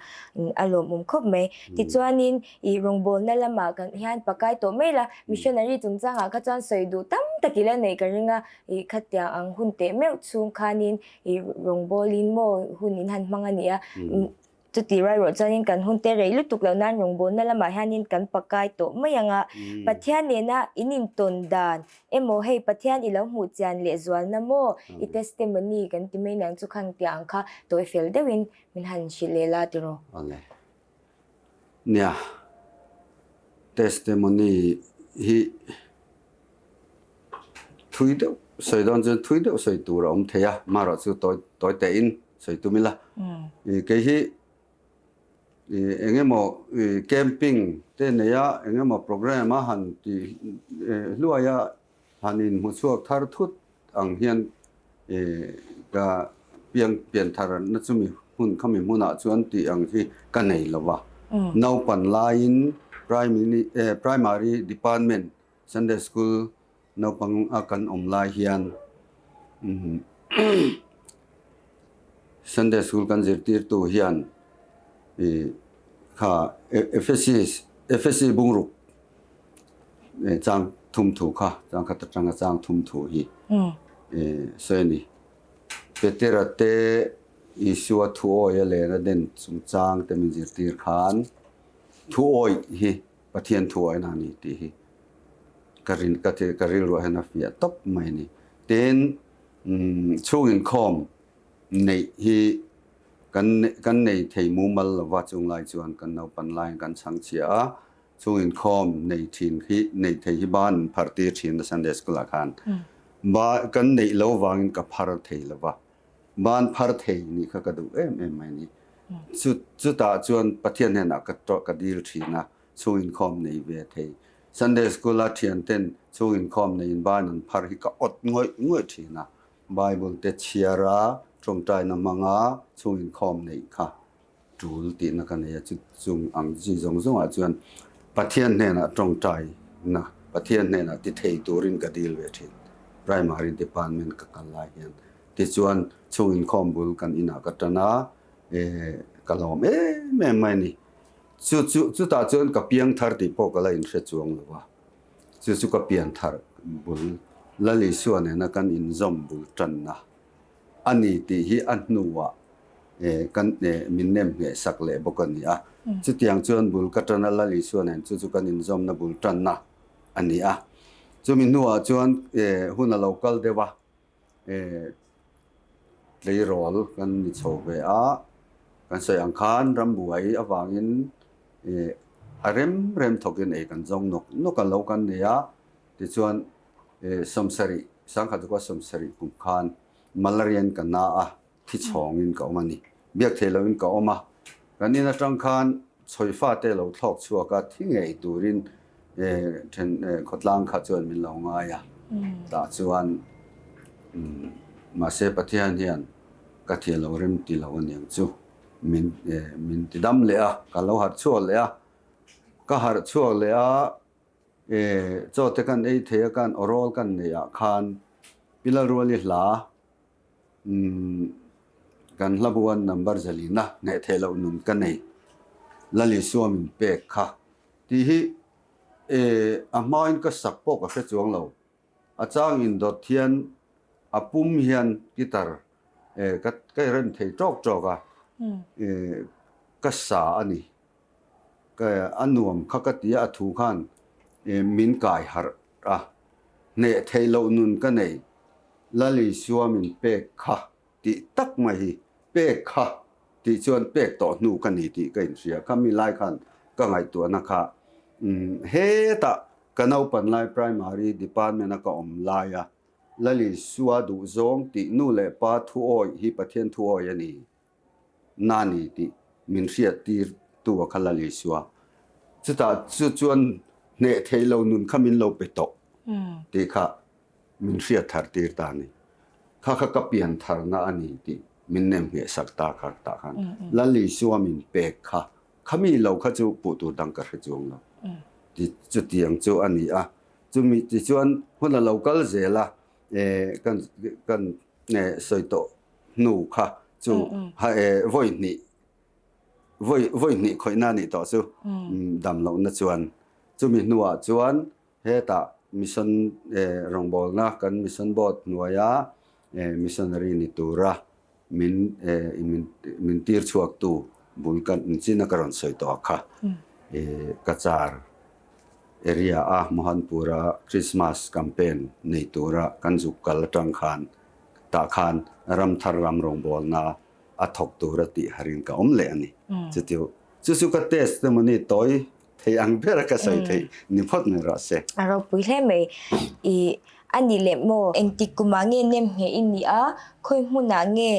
a lawmawm khawp mai. Tichuanin ih rawngbawlna lamah kan hian pakai tawh mai la, missionary chungchangah kha chuan sawi duh tam tak ila neih ka ring a, ih khatiang ang hun teh meuh chhung khanin ih rawngbawlin maw hun in han hmang a ni a, Chuti ruai ruah chuanin kan hun te rei lutuk lo nan rawngbawlna lamah hianin kan pakai tawh mai ang a. Pathian nena in intawn dan emaw hei Pathian i lo hmuh chian leh zualna maw i testimony kan ti mai niang chu khang tiang ang kha tawi fel deuhin min han hrilh leh la tiraw. Awle. Nia. Testimony hi thui deuh sawi dawn chuan thui deuh sawi tur a awm thei a, marawh chu tawi tawi tehin sawi tum ila. Kei hi eng emaw camping te nei a, eng emaw program a han ti hluai a, han inhmu chhuak thar thut ang hian ka piang pian thar na chumi hmun khami hmunah chuan tih ang hi ka nei lo va. Naupan laiin Primary Department Sunday School naupang a kan awm lai hian Sunday School kan zirtirtu hian kha Ephesus Ephesi bungruk chang thum thu kha chang khat atanga chang thum thu hi sawi a ni. Petera te Isua thuawi a len a den chungchang te min zirtir khan thuawi hi Pathian thuawi na a ni tih hi ka rin ka ti ka rilruah hian a fiah tawp mai a ni. Tin, chhung inkhawm neih hi kan kan nei thei mumal lova chunglai chuan kan naupan laiin kan chhangchhia a, Chung inkhawm nei thin hi nei thei hi ban an phar tir thin a Sunday school ah khan. Ba kan neih lo vangin ka phar thei lo va. Ban phar thei nih kha ka duh em em mai ni. Chu chutah chuan Pathian hnenah ka ka dil thin a, chung inkhawm nei ve thei. Sunday school a thian ten chung inkhawm neiin ban an phar hi ka awt ngawih ngawih thin a. Bible te chhiar a, tawngtaina hmanga chung inkhawm neih kha tul tihna ka nei a, chu chung ang chi zawng zawngah chuan Pathian hnenah tawngtaina, Pathian hnenah ti thei turin ka dil ve thin. Primary department ka kal lai hian tichuan chhung inkhawm bul kan inah ka tan a, eh ka lawm em em mai a ni. Chu chu chutah chuan ka piang thar tih pawh ka la inhre chuang lo a, chu chu ka pian thar bul Lal Isua nena kan inzawm bul tanna a ni tih hi a hnuah kan min nem ngheh sak leh bawk a ni a. Chutiang chuan bul ka tan a, Lal Isua nen chu chu kan inzawmna bul tanna a ni a. Chumi hnuah chuan hun a lo kal deuh a, tleirawl kan ni chho ve a, kan sawi ang khan rambuai avangin a rem rem thawkin ei kan zawng nawk nawk a lo kan nei a, tichuan Sawmsarih, sangkhat chu ka sawmsarih kum khan malarian ka na a, thi chhawngin ka awm a ni. Biak theih lohin ka awm a. Kan in atang khan chhawi fate lo thlawk chhuak a, thi ngei turin then khawtlang kha chuan min lo ngai a. Tah chuan mahse Pathian hian ka thih lo rem ti lo aniang chu min min ti dam leh a, ka lo harh chhuak leh a. Ka harh chhuak leh a. Chaw te kan ei thei a kan awrawl kan neih ah khan Pilal Ruali hla kan hla buan number zalina hneh theih loh nun ka nei Lal Isua min pek kha tih hi a hmain ka sak pawh ka hre chuang lo. A chang indawt hian a pum hian guitar ka ka rem thei tawk tawk a ka sa a ni. Ka a nuam kha ka ti a, a thu khan min kai harh a, hneh theih loh nun ka nei, Lal Isua min pek kha tih tak mai hi, pek kha tih chuan pek tawh hnu ka ni tih ka inhria, kha mi lai khan ka ngaihtuahna kha hetah ka naupan lai primary department a ka awm lai a, Lal Isua duhzawng tih nu leh pa thuawih hi Pathian thuawih a ni. Na ni tih min hriat tir tu a kha Lal Isua. Chutah chu chuan hneh theih lo nun kha min lo pe tawh tih kha min hriat thar tir ta a ni. Kha kha ka pian tharna a ni tih min nem ngheh sak ta kha tah khan Lal Isua min pek kha khami lo kha chu puh tur dang ka hre chuang lo. Chutiang chu a ni a. Chumi tichuan hun a lo kal zel a, kan kan sawi tawh hnu kha chu vawi hnih vawi vawi hnih khawihna a nih tawh chu dam lohna chuan chumi hnuah chuan hetah mission rawngbawlna kan mission board hnuaia missionary ni tura min min tir chhuaktu bul kan china ka rawn sawi tawh kha Cachar area a Mohanpur-a Christmas campaign nei tura kan zuk kal atang khan Tah khan ram thar ram rawngbawlna a thawk tur a tih harin ka awm leh a ni. Chutiu chu chu ka test emaw ni tawi thei ang ber a ka sawi theih ni phawt mai rawh se. A ropui hle mai. I a nih leh maw? Engtik kumah nge nem ngheh i nih a, khawi hmunah nge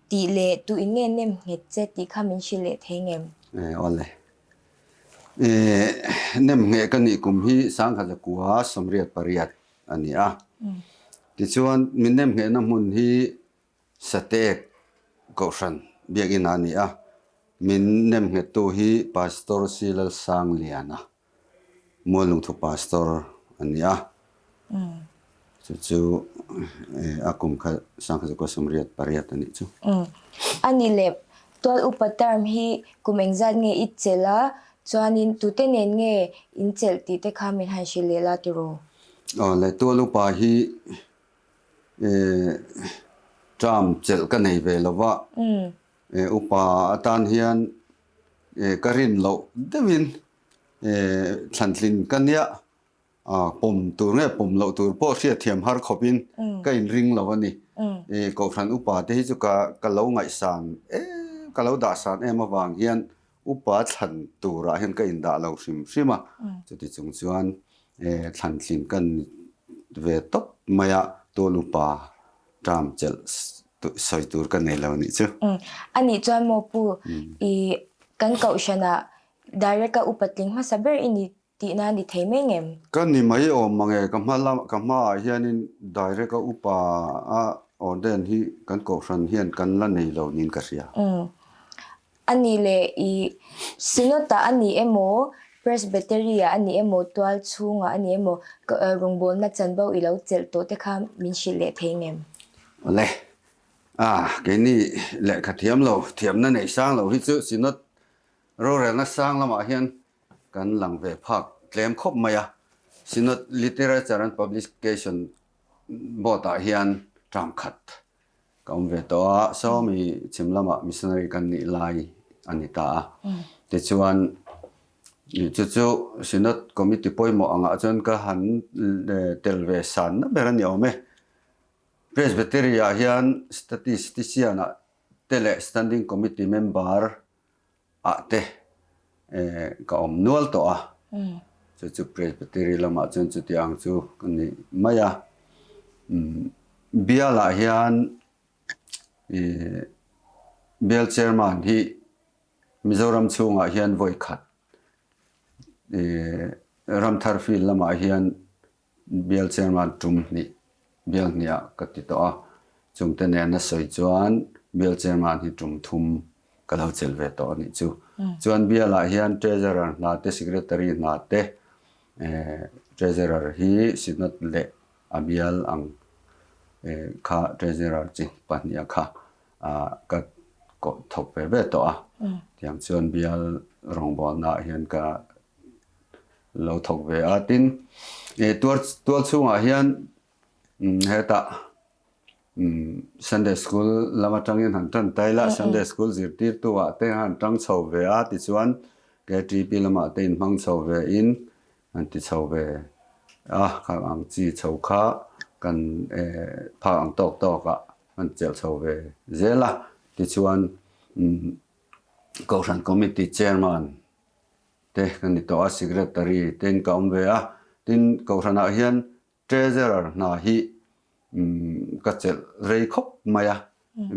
tih leh tuin nge nem nghet che tih kha min hrilh leh thei ngem? E awle. E nem ngheh ka nih kum hi Sanghalakua 88 a ni a. Tichuan, min nemnghehna hmun hi Satek Kohhran biakinn a ni a. Min nemnghettu hi Pastor C Lalsangliana, Muallungthu Pastor a ni a. Chu chu a kum kha 1988 a nih chu. A ni leh, tual upa term hi kum engzat nge i chelh a, chuanin tute nen nge in chelh tih te kha min han hrilh leh la tiraw? Aw le, tual upa hi term chelh ka nei ve lo va, Upa atan hian ka rin loh deuhin thlantlin ka nia, pawm tur nge pawm loh tur pawh hriatthiam har khawpin ka inring lo a ni. Kohhran upa te hi chu ka lo ngaihsan em, ka lo dahsan em avang hian upa thlan turah hian ka indah lo hrim hrim a. Chuti chung chuan thlantlin ka ni ve tawp mai a, tual upa Term chelh sawi tur ka nei lo nih chu. A nih chuan maw Pu, i kan kohhranah direct a upa tling hmasa ber i ni tihna a ni thei mai ngem? Ka ni mai awm mang e, ka hma lam ka hmaah hianin direct a upa a ordain hi kan kohhran hian kan la nei lo niin ka hria. A nih leh i Synod-ah a ni emaw, Presbytery-ah a ni emaw, tual chhungah a ni emaw, rawngbawlna chanvo i lo chelh tawh te kha min hrilh leh thei ngem? Awle, a, keini lehkha thiam lo, thiamna nei sang lo hi chu Synod rorelna sang lamah hian kan lang ve phak tlem khawp mai a. Synod Literature and Publication Board-ah hian term khat Ka awm ve tawh a, sawmi chhim lamah missionary kan nih lai a ni ta a. Tichuan, chu chu Synod Committee pawimawh angah chuan ka han tel ve sanna ber a ni awm e. Presbytery-ah hian Statistician-ah te leh Standing Committee member ah te ka awm nual tawh a, chu chu Presbytery lamah chuan chuti ang chu ka ni mai a. Bialah hian ih Bial Chairman hi Mizoram chhungah hian vawi khat ih Ramthar field lamah hian Bial chairman tum hnih, bial hniah ka ti tawh a, chungte nena sawi chuan bial chairman hi tum thum ka lo chelh ve tawh a nih chu. Chuan bialah hian treasurer hna te, secretary hna te, treasurer hi synod leh a bial ang kha treasurer chi pahniha kha ka thawk ve ve tawh a, tiang chuan bial rawngbawlnaah hian ka lo thawk ve a tin tual tual chhungah hian hetah Sunday school lam atangin han tan tai la Sunday school zirtirtu ah te han tang chho ve a tichuan KTP lamah te inhmang chho ve in han ti chho ve a khang ang chi chho kha kan phak ang tawk tawk ah han chelh chho ve zel a tichuan Kohhran Committee Chairman te ka ni tawh a, Secretary tein ka awm ve a, tin Kohhranah hian Treasurer hna hi ka chelh rei khawp mai a,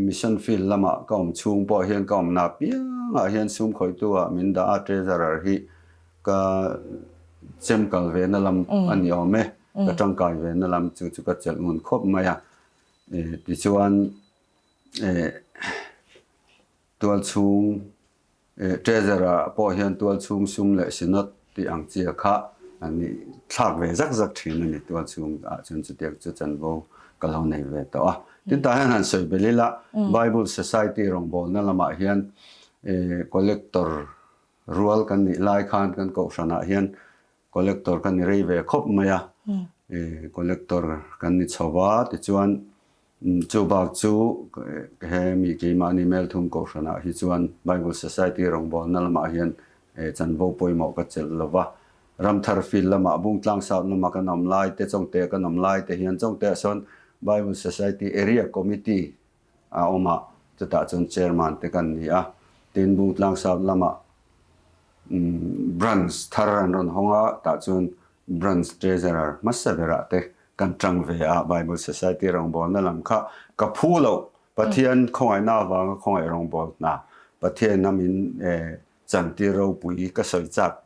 Mission Field lamah ka awm chhung pawh hian ka awmna piangah hian sum khawihtu ah min dah a, Treasurer hi ka chem kal ve na lam a ni awm e, ka tangkai ve na lam chu chu ka chelh ngun khawp mai a, tichuan tualchhung Treasurer pawh hian tualchhung sum leh Synod tih ang chia kha an nih thlak ve zak zak thin a ni. Tualchhung ah chuan chutiang chu chanvo ka lo nei ve tawh a. Tin tah hian han sawi belh ila, Bible Society rawngbawlna lamah hian Collector rual kan nih lai khan kan kohhranah hian Collector ka ni rei ve khawp mai a, Collector kan ni chho va, tichuan chu bak chu he mi keimahni Melthum Kohhranah hi chuan Bible Society rawngbawlna lamah hian chanvo pawimawh ka chelh lo va, Ramthar field lamah Bungtlang South lama kan awm lai te, Chawngte kan awm lai te hian Chawngteah sawn Bible Society Area Committee a awm a, chutah chuan Chairman te kan ni a, tin Bungtlang South lamah Branch thar an rawn hawng a, tah chuan Branch Treasurer hmasa berah te kan tang ve a, Bible Society rawngbawlna lam kha ka phu loh, Pathian khawngaihna avanga khawngaih rawngbawlna, Pathian a min chantir ropui ka sawi chak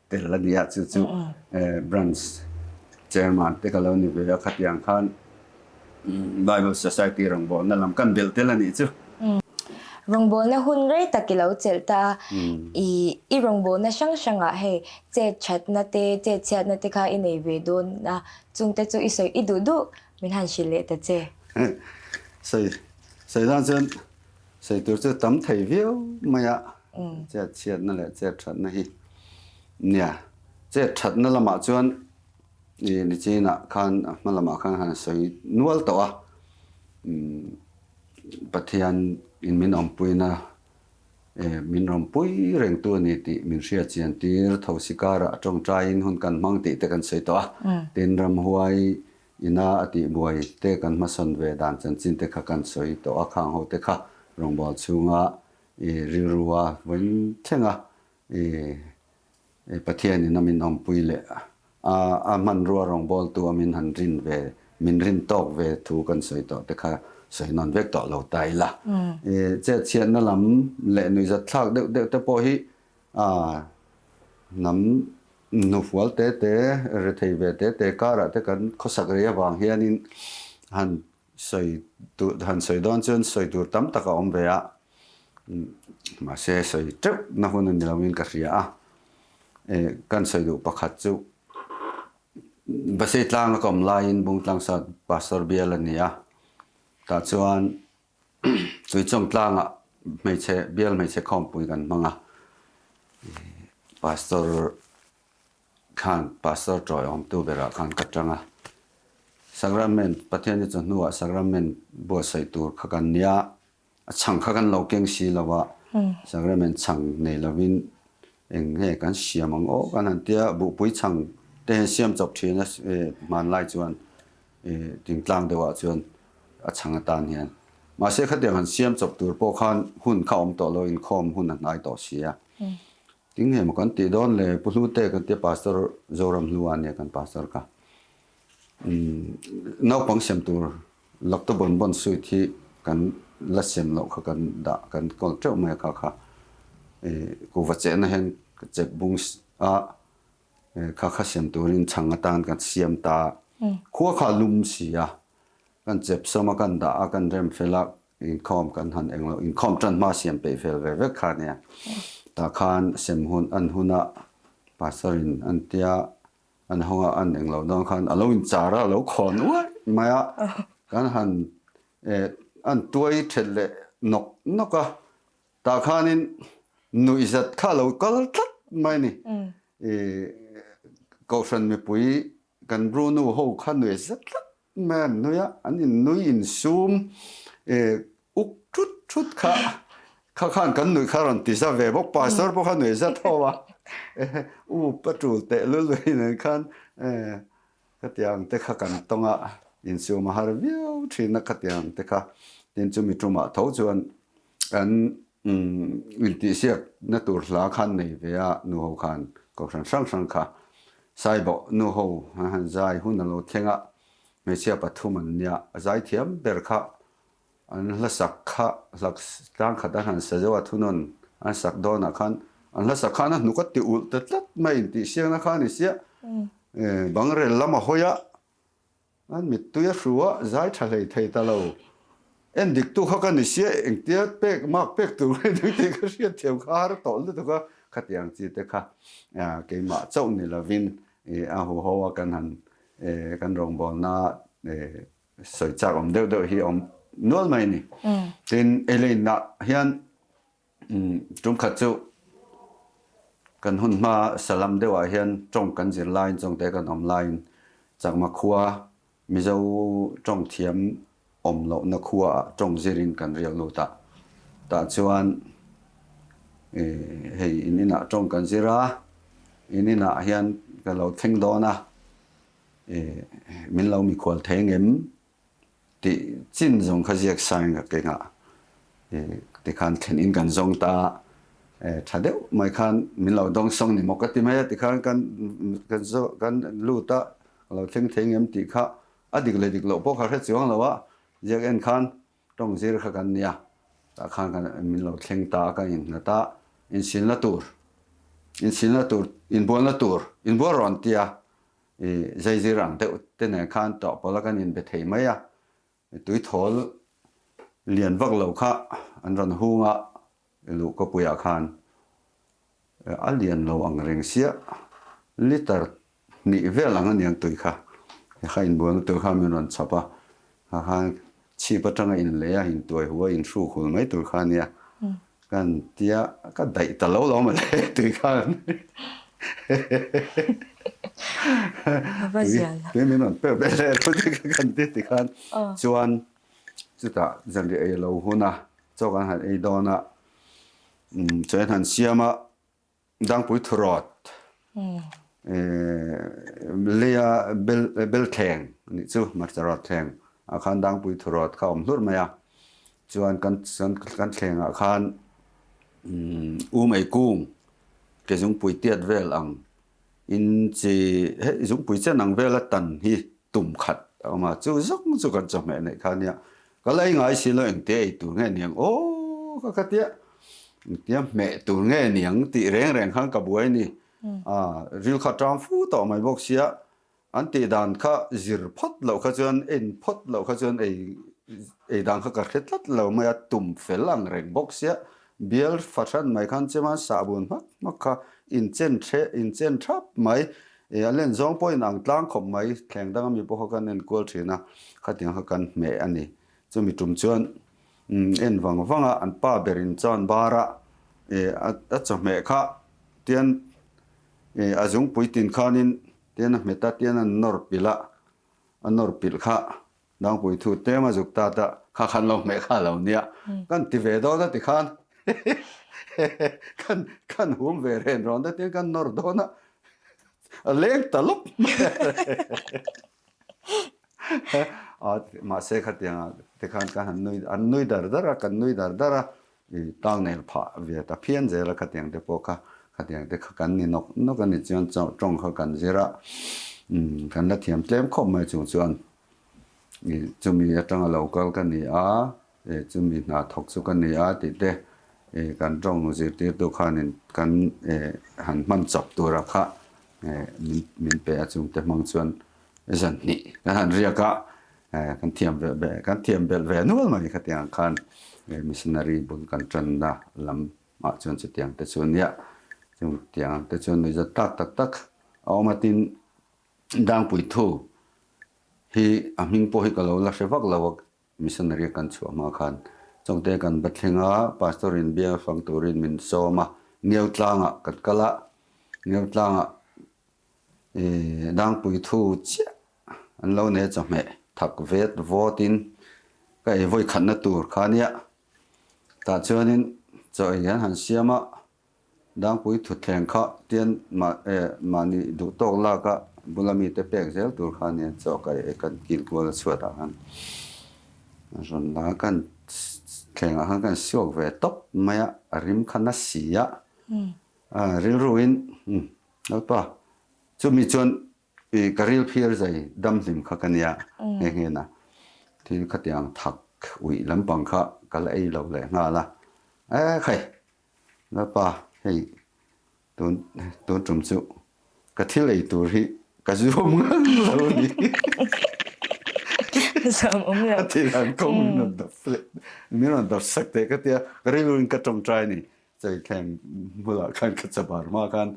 tel a nia, chu chu Branch Chairman te ka lo ni ve a, khatiang khan Bible Society rawngbawlna lam kan belh tel a nih chu. Rawngbawlna hun rei tak i lo chelh ta a, i i rawngbawlna hrang hrangah hei chet thatna te, chet chhiatna te kha i nei ve dawn a, chungte chu i sawi i duh duh min han hrilh leh ta che. Sawi sawi dan chuan sawi tur chu tam thei viau mai a, chet chhiatna leh chet thatna hi nia chet thatna lamah chuan i nichinah khan a hma lamah khan han sawi nual tawh a. Pathian in min awmpuina eh min rawnpui rengtu a ni tih min hriat chian tir thosi karah tawngtaiin hun kan hmang tih te kan sawi tawh a. Tin, ramhuai ina a tih buai te kan hmasawn ve dan chanchin te kha kan sawi tawh a, khang ho te kha rawngbâwl chhunga i rilrua vawiin thlenga i Pathian in a min awmpui leh a, a hmanrua rawngbawltu a min han rin ve, min rin tawk ve thu kan sawi tawh te kha sawi nawn vek tawh lo ta ila. Chetchhiatna lam leh nuihzat thlak deuh deuh te pawh hi hnam hnufual te te, rethei ve te te karah te kan khawsak rei avang hianin han Sawi tur han sawi dawn chuan sawi tur tam tak a awm ve a, mahse sawi teuh na hun a ni loin ka hria a. Kan sawi duh pakhat chu Basei tlanga ka awm laiin Bungtlang South Pastor bial a ni a, tah chuan Tuichawng tlangah hmeichhe bial hmeichhe khawmpui kan hmang a, Pastor Khan Pastor tawiawmtu berah khan ka tang a, Sacrament, Pathian hi chawhnuah Sacrament buatsaih tur kha kan nia, a chhang kha kan lo keng si lo a, Sacrament chhang nei lovin eng nge kan siam ang aw kan han tia, buhpui chhang te hian siam chawp thin a hmanlai chuan thingtlang deuhah chuan a chhang atan hian. Mahse khatiang han siam chawp tur pawh khan hun kha awm tawh lo, inkhawm hun a hnai tawh si a. Ting hei maw kan tih dawn le Pu Hlute kan tia Pastor Zoram hlua ania kan Pastor kha. Naupang sem tur Lakta bon bon suit hi kan la sem loh kha kan dah kan kawl teuh mai a kha kha kuhva chehna hian ka chep bung a kha kha sem turin chhang atan kan siam ta khua kha lum si a kan chep sawm a kan dah a kan rem fel a Inkhawm kan han eng loh, inkhawm tan hma siam peih fel ve vek kha nia. Tah khan sem hun an huna pastor in an tia an hawnga an eng loh dawn khan a lo inchar a, a lo khawn uaih mai a. Kan han an tuai thet leh nawk nawk a. Tah khanin nuihzat kha a lo kal tlat mai a ni. Kohhran mipui kan Bruno ho kha nuihzat tlat Mai an nui a, an innui insum uk thut thut kha kha khan kan nuih kha rawn ti za ve bawk, pastor pawh kha nuih za tho a, u pa tul teh lul lui nen khan khatiang te kha kan tawng a, insum a har viau thin a khatiang te kha, tin chumi tumah tho chuan an intihsiak na tur hla khan nei ve a, nuho khan kohhran hrang hrang kha Saibawh nuho an han zai hun a lo thleng a, hmeichhia pathum an nia, a zai thiam ber kha an hla sak kha hlak tlang khat an han sa zeuh a, thunawn an sak dawnah khan an hla sak khan a hnuk a ti ulh ta tlat mai intihsiakna kha a ni sia, bangrel lam a hawi a, An mittui a hru a, zai tha hlei thei ta lo. En diktu kha ka ni sia, engtia pek mak pek tur nge ding tih ka hriat thiam kha har tawh lutuk a, khatiang chi te kha keimah chauh ni lovin a huho a kan han kan rawngbawlna sawi chak awm deuh deuh hi a awm nual mai a ni. Tin, Elaine-ah hian Tum khat chu kan hun hma salam deuhah hian tawng kan zir laiin chawngte kan awm laiin Chakma khua Mizo tawng thiam awm lohna khuaah tawng zirin kan riak lut a. Tah chuan hei in inah tawng kan zir a, in inah hian ka lo thleng dawn a, min lo mikhual thei ngem Tih chin zawng kha ziak sain ka keng a, tikhan thlen in kan zawng ta a, tha deuh mai khan min lo dawng sawng ni maw ka ti mai a, tikhan kan kan kan lut a, ka lo thleng thei ngem tih kha a dik leh dik loh pawh kha hre chuang lo a, ziak en khan tawng zir kha kan nia, tah khan kan min lo thleng ta a, kan innghat a, insilna tur, insilna tur, inbualna tur, inbual rawn tia I zaizir ang deuh te nen khan tawh pawla kan inbe thei mai a, tui thawl lian vak lo kha an rawn hung a, luh kawpuiah khan a lian lo ang reng sia, liter hnih vel ang aniang tui kha kha inbualna tur kha min rawn chhap a, kha khan chhip atanga inlei a intuai hu a inhruk hul mai tur kha ania kan tia ka daih ta lo lo mawle tui khan tui min rawn pek ve leh lo te kan ti ti khan chuan chutah zanriah ei lo hun a chaw kan han ei dawn a chaw an han siam a. Dangpui thurawt leia bel thleng a nih chu, hmarcha rawt thleng ah khan dangpui thurawt kha a awm hlurh mai a, chuan kan kan thleng ah khan um ei kung ke zungpui tiat vel ang in chi hei zungpui chen ang vel a tan hi tum khat a awm a, chu zawng chu kan chawhmeh neih kha a nia. Ka la ei ngai si lo engte ei tur nge niang aw ka ka tia engtia hmeh tur nge niang tih reng reng khan ka buai ni. A ril kha tang fu tawh mai bawk sia an tih dan kha zir phawt loh kha chuan en phawt loh kha chuan ei ei dan kha ka hre tlat lo mai a tum fel ang reng bawk sia bial fahran mai khan chema sahbun hmak hmak kha inchen the inchen thap mai E, a len zawng pawhin ang tlang khawp mai, thleng danga mi pawh kha kan en kual thin a, khatiang kha kan hmeh a ni. Chumi tum chuan en vang vang a, an pa berin chuan bara e a chawhmeh kha tian e a zungpui tin khanin tian a hmet a, tian a nawr pilh a, a nawr pilh kha Dangpui thu tlem a zuk ta ta kha khan lo hmeh kha lo nia, kan ti ve dawn a ti khan kan kan hum ve ren rawn te tin kan nawr dawn a, a leng ta lawp mai a, mahse khatiang ah te khan kan han nui an nui dar dar a, kan nui dar dar a, i tang nel phah ve ta phian zel a khatiang te pawh kha khatiang te kha kan ni nawk nawk a ni chuan tawng kha kan zir a, kan la thiam tlem khawp mai chung chuan. Chumi atanga lo kal ka ni a, chumi hna thawk chu ka ni a tih te kan tawng zirtirtu khanin kan han hman chawp tura kha min pe a chungte hmang chuan zan hnih kan han riak a, kan thiam ve ve kan thiam belh ve nual mai khatiang ang khan missionary bul kan tanna lam ah chuan chutiang te chu nia chutiang te chuan nuihzat tak tak tak a awm a tin Dangpui thu hi a hming pawh hi ka lo la hre vak lo a, missionary a kan chhuah hma khan Chawngte kan va thleng a, pastor in bial fang turin min sawm a, Ngeu tlangah kan kal a, Ngeu tlangah ih Dangpui thu chiah an lo nei a chawhmeh thak vet vawt in ka ei vawi khatna tur kha nia, tah chuanin chaw ei an han siam a. Dangpui thutthleng kha tian mahni duh tawk lak a bula mite pek zel tur kha nia chaw ka ei kan kil kual a chhuat ah khan rawn la kan thleng ah khan kan suak ve tawp mai a, a rim kha na si a, rilru in Lalpa chumi chuan I ka ril phir zai damhlim kha ka nia nghe nghe na thil khatiang thak uih lampang kha ka la ei lo leh nghal a, e khai Lalpa hei tun tun tum chu ka thil ei tur hi ka zuam ngang lo a ni. Zuam awm lo. A thil an kawng min rawn dap leh min rawn dap sak teh ka tia ka rilru in ka tawngtai a ni. Chaithleng bulah khan ka chabar hma khan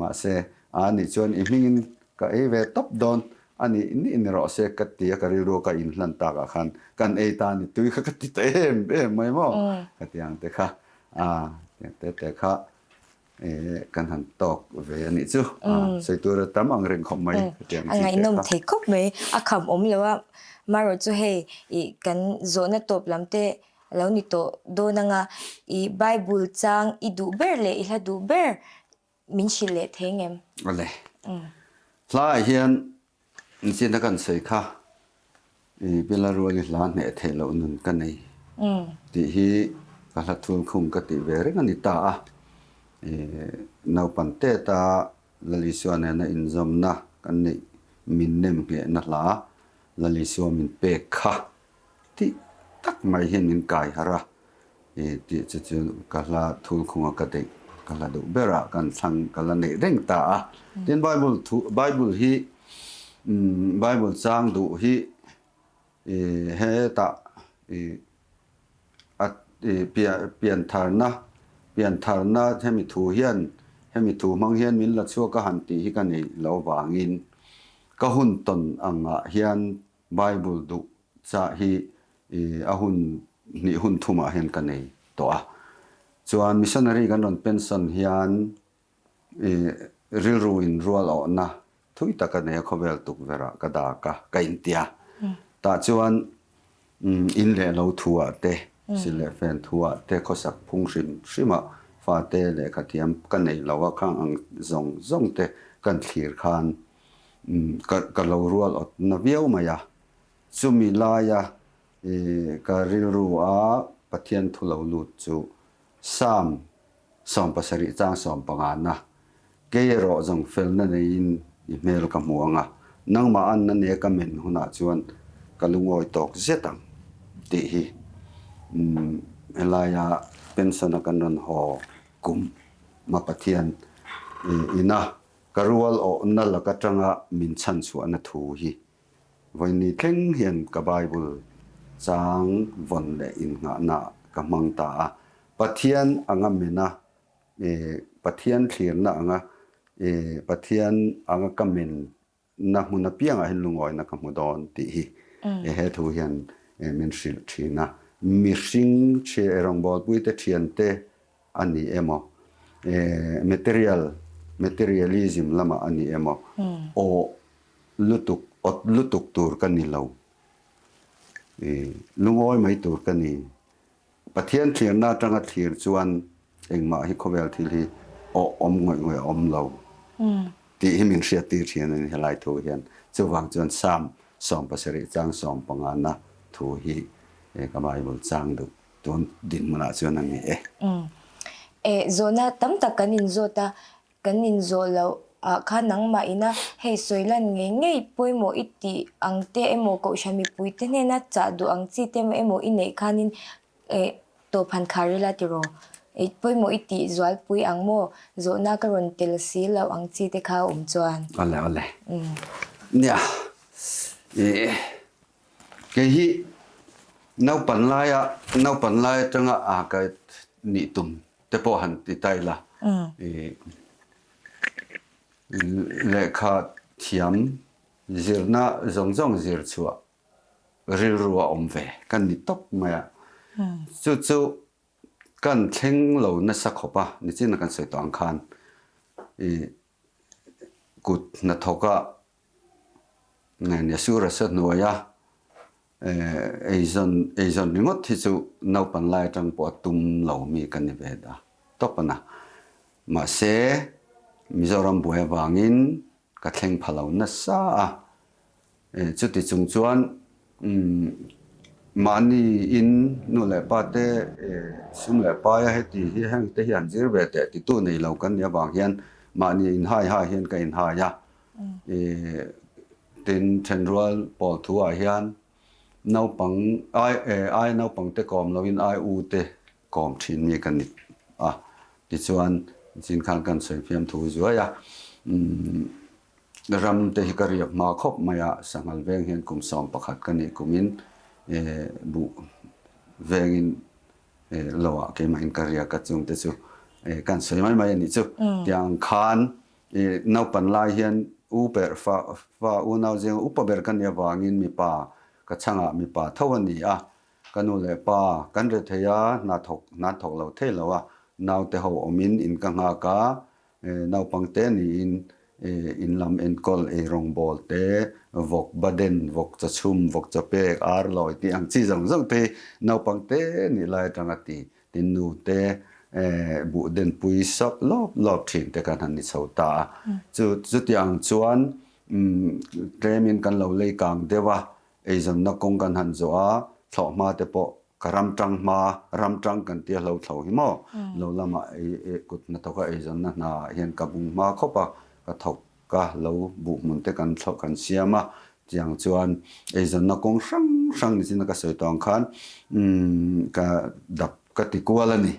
mahse a nih chuan i hmingin ka ei ve tawp dawn a nih nih ni rawh se ka ti a ka rilru ka inhlan takah khan kan ei ta ni tui kha ka ti ta em em mai maw ka ti ang te kha a tiang te te kha kan han tawk ve a nih chu sawi tur a tam ang reng khawp mai ka ti ang chi te kha. A ngaihnawm thei khawp mai a kham awm lo a marawh chu hei i kan zawhna tawp lam te A lo ni tawh dawn anga i Bible chang i duh ber leh i hla duh ber min hrilh leh thei ngem? Awle. Hlaah hian inchina kan sawi kha i Bela Ruali hla hneh theih loh nun ka nei tih hi ka hla thulkhung ka tih ve reng a ni ta a. I naupan teta Lal Isua nena inzawmna kan neih min nem nghehna hla Lal Isua min pek kha Tih tak mai hian min kai harh a, i tih chu chu ka hla thulkhunga ka deih ka hla duh berah kan thlang ka la neih reng ta a. Tin Bible thu Bible hi umm Bible chang duh hi i hetah i. Piantharna, piantharna hemi thu hian, hemi thu hmang hian min la chhuak a han tih hi ka nei lo vangin ka hun tawn angah hian Bible duh chah hi a hun hnih hun thumah hian ka nei tawh a. Chuan missionary kan rawn pension hian rilru in rual awhna thui tak a nei a, khawvel tukverh ah ka dak a, ka intia. Tah chuan in leh lo thu ah te, sil leh fen thu ah te, khawsak phung hrim hrim ah fate lehkha thiam ka nei lo a, khang ang zawng zawng te kan thlir khan ka lo rual awt na viau mai a. Chumi laia ka rilru a Pathian thu lo lut chu Psalm 70 chang sawmpangana, Kei erawh zawng felna neiin i hmel ka hmu ang a, nangmah anna nia ka men hunah chuan ka lungawi tawk zet ang tih hi helaia pension-a kan rawn haw kum ma Pathian ina ka rual awhna lak atanga min chhanchhuahna thu hi Vawiini thleng hian ka Bible chang vawn leh innghahna ka hmang ta a. Pathian anga mena, Pathian thlirna anga, Pathian anga ka menna hmun apiangah hian lungawina ka hmu dawn tih hi he thu hian min hrilh thin a. Mihring rawngbawlpuite thiante a ni emaw, material, materialism lamah a ni emaw, aw lutuk, awt lutuk tur ka ni lo. I lungawi mai tur ka ni. Pathian thlirna atanga thlir chuan engmah hi khawvel thil hi awh awm ngawih ngawih a awm lo tih hi min hriattir thin a ni helai thu hian. Chuvang chuan Psalm 70 chang 15 na thu hi ka Bible chang duh tun dinhmunah chuan a ni e. E, zawhna tam tak kan inzawt a, Kan inzawh loh ah khan nangmah ina hei sawi lan ngei ngei pawimawh i tih ang te emaw kohhran mipui te hnena chah duh ang chi te emaw i neih khanin eh tawp han khar ila tiraw? Eh pawimawh i tih zualpui ang maw? Zawhna ka rawn tel si loh ang chi te kha a awm chuan. Awle awle. Nia eh kei hi naupan laia naupan lai atanga a ka nih tum te pawh han ti ta ila i lehkha thiam zirna zawng zawng zir chhuah rilru a awm ve kan ni tawp mai a, chu chu kan thleng lo nasa khawp a, nichin a kan sawi tawh ang khan i kut hnathawk a Nesura sa hnuaia eizawn eizawn ringawt hi chu naupan lai atang pawh a tum lo mi ka ni ve ta tawp a na. Mahse, Mizoram buai avangin ka thleng pha lo nasa a. Chuti chung chuan mahni in nu leh pa te sum leh paia heti hi heng te hi an zir ve teh titu nei lo kan nih avang hian mahni inhai hai hian ka inhai a. Tin, thenrual pawl thu ah hian naupang ai ai naupang te kawm loin ai u te kawm thin mi ka ni a. Tichuan, chin khan kan sawi fiam thu zuai a. Ram te hi ka riak hma khawp mai a, sanghal veng hian kum 11 ka nih kumin buh vengin lo ah keimahin ka riak a, chung te chu kan sawi mai mai a nih chu. Tiang khan I naupan lai hian u ber fa fa unau zinga upa ber ka nih avangin mipa ka chhangah mipa tho a ni a, ka nu leh pa kan re thei a, hna thawk hna an thawk lo thei lo a, naute ho awmin in ka nghak a, naupang te niin in lam enkawl eirawngbawl te, vawk baden, vawk chachhum, vawk chapek, ar lawi tih ang chi zawng zawng te hi naupang te nih lai atanga ti Tin nu te buh denpui sawp lawp lawp thin te kan han ni chho ta a. Chu chutiang chuan tlemin kan lo lei kang deuh a, eizawnna kawng kan han zawh a, thlawhhma te pawh ka ram tang hma, ram tang kan tia hlo thlo hi maw, lo lamah kut hnathawka eizawnna hna ah hian ka bung hma khawp a, ka thawk Ka lo buh hmun te kan thlawh kan siam a, tiang chuan eizawnna kawng hrang hrang ni chin a ka sawi tawh ang khan ka dap ka ti kual a ni.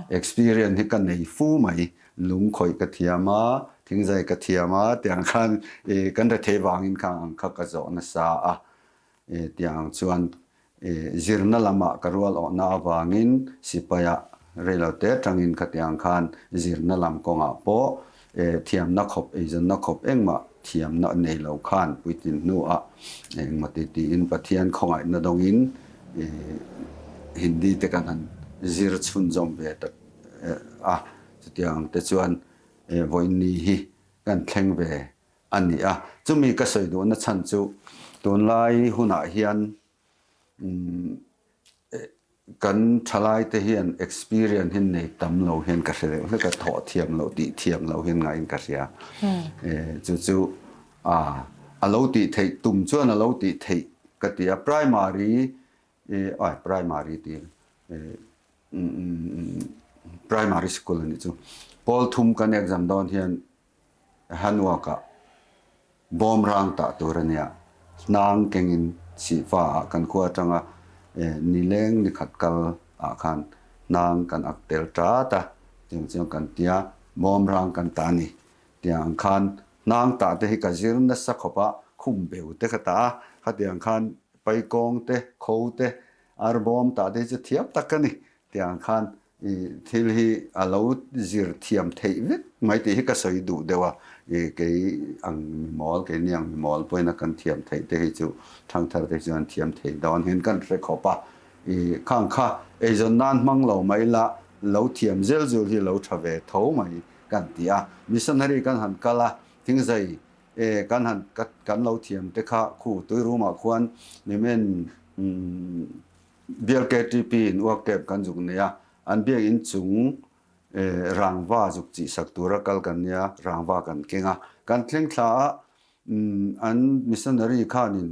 Experience hi ka nei fu mai, lung khawih ka thiam a, thingzai ka thiam a, tiang khan kan rethei vangin khang ang kha ka zawh nasa a, tiang chuan. Zirna lamah ka rual awhna avangin sipaiah reilote atangin khatiang khan zirna lam kawngah pawh thiamna khawp, eizawnna khawp engmah thiamna nei lo khan puitlin hnuah engmaw ti tiin Pathian khawngaihna dawngin Hindi te kan han zir chhunzawm ve ta a, chutiang te chuan vawiin hi kan thleng ve a ni a. Chumi ka sawi duhna chhan chu tunlai hunah hian kan thalaite hian experience hi nei tam lo hian ka hre deuh hlek a, thawh thiam loh tih thiam loh hian ngaiin ka hria. Chu chu a lo tih theih tum chuan a lo tih theih ka ti a, primary ai primary tih primary school a nih chu. Pawl thum kan exam dawn hian Hanuakah bawmrang tah tur a nia. Hnang kengin Sihfa ah kan khua atanga nileng nikhat kal ah khan hnang kan ak tel tat a, tiang chuan kan tia bawmrang kan ta a ni. Tiang ang khan hnang tah te hi ka zir nasa khawp a, khum beu te ka tah a, khatiang khan paikawng te, kho te, arbawm tah te hi chu thiam tak ka ni. Tiang khan I thil hi a lo zir thiam theih vek mai tih hi ka sawi duh deuh a, i kei ang mi mawl, keini ang mi mawl pawhin a kan thiam theih te hi chu thangthar te chuan thiam thei dawn hian kan hre khawp a, i khang kha eizawn nan hmang lo mai la, lo thiam zel zul hi lo tha ve tho mai kan ti a, missionary kan han kal a, thingzai e kan han kan lo thiam te kha khu tuirum ah khuan nimen Bial KTP in uak tep kan zuk nei a, an biak in chung rangva zuk chih sak tura kal kan nia, rangva kan keng a. Kan thleng thla a, an missionary khanin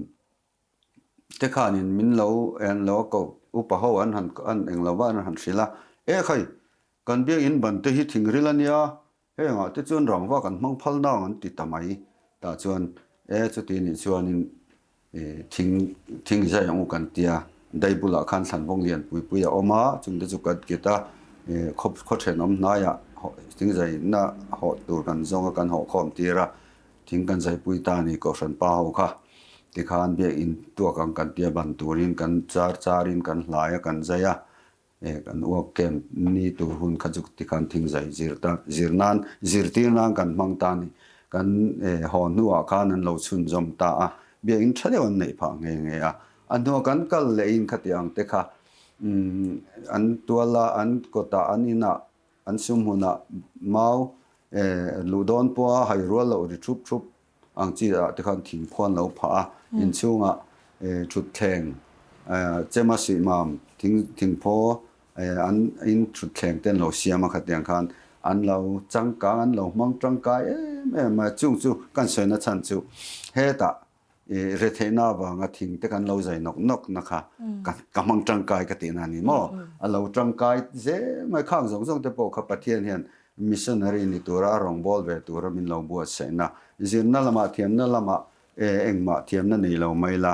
te khanin min lo en lo a ko upa ho an han an eng lo va an han hrilh a, E khai, kan biak in ban te hi thingril a nia, Hengah te chuan rangva kan hmang phal nang an ti ta mai. Tah chuan e chuti nih chuanin thing thing zai ang u kan tia. Dai bulah khan thlanvawng lian pui pui a awm a, chungte chu kan kit a, khaw khaw thenawm hnaiah thing zaina hawh tur kan zawng a kan hawh khawm tir a, thing kan zaipui ta a ni Kohhran pa ho kha. Tikhan biakinn tuak ang kan tia ban turin kan char charin kan hlai a kan zai a, E kan uak camp ni tur hun kha chu tikhan thing zai zir ta zir nan zirtir nan kan hmang ta a ni. Kan e haw hnuah khan an lo chhunzawm ta a, biakinn tha deuh an neih phah nghe nghe a. A hnuah kan kal leh in khati ang te kha umm an tual a, an kawtah an inah an sum hunah mau e luh dawn pawha hai rual loh ri thup thup Ang chi ah te khan thing phuan lo phah a, inchhungah thutthleng chema suihmam thing thingphaw an in thutthleng te an lo siam a khatiang khan an lo changkang an lo hmang tangkai em em a, chung chu kan sawina chhan chu hetah retheihna avanga thing te kan lo zai nawk nawk na kha ka hmang tangkai ka tihna a ni maw? A lo tangkai zel mai khang zawng zawng te pawh kha Pathian hian Missionary ni tura a rawngbâwl ve tura min lo buatsaihna, zirna lamah thiamna lamah engmah thiamna nei lo mai la,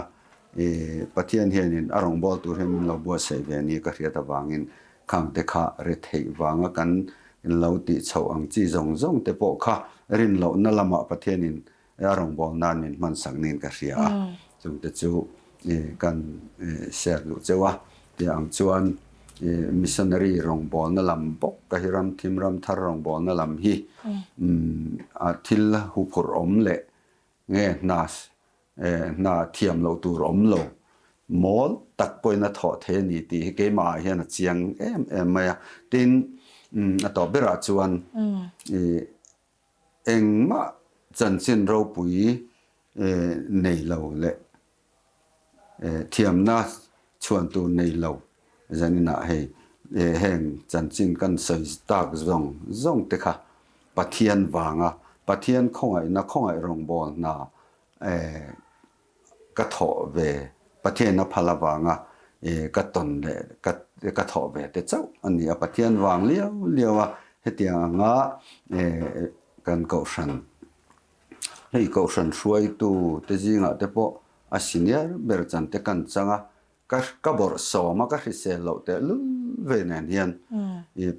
Pathian hianin a rawngbâwl tur hian min lo buatsaih ve ni ka hriat avangin khangte kha retheih vanga kan lo tih chhoh ang chi zawng zawng te pawh kha rinlohna lamah Pathianin a rawngbâwl nan min hmansak niin ka hria a, chungte chu kan share duh cheu a. Tih ang chuan missionary rawngbâwlna lam bawk ka hi ram thim ram thar rawngbâwlna lam hi a thil huphurh awm leh nge hna hna thiam loh tur awm lo mawl tak pawhin a thawh thei a ni tih hi keimahah hian a chiang em em mai a. Tin, a tawp berah chuan Engmah chanchin ropui nei lo leh thiamna chhuan tur nei lo zaninah hei heng chanchin kan sawi tak zawng zawng te kha Pathian vanga Pathian khawngaihna khawngaih rawngbâwl hna Ka thawh ve, Pathian a phal avanga ka tawn leh ka thawh ve te chauh a ni a, Pathian vang liau liau a hetiang anga kan kohhran, hei kohhran hruaitu te zingah te pawh a senior ber chan te kan chang a, ka bawrhsawm a ka hrisel loh tehlul ve nen hian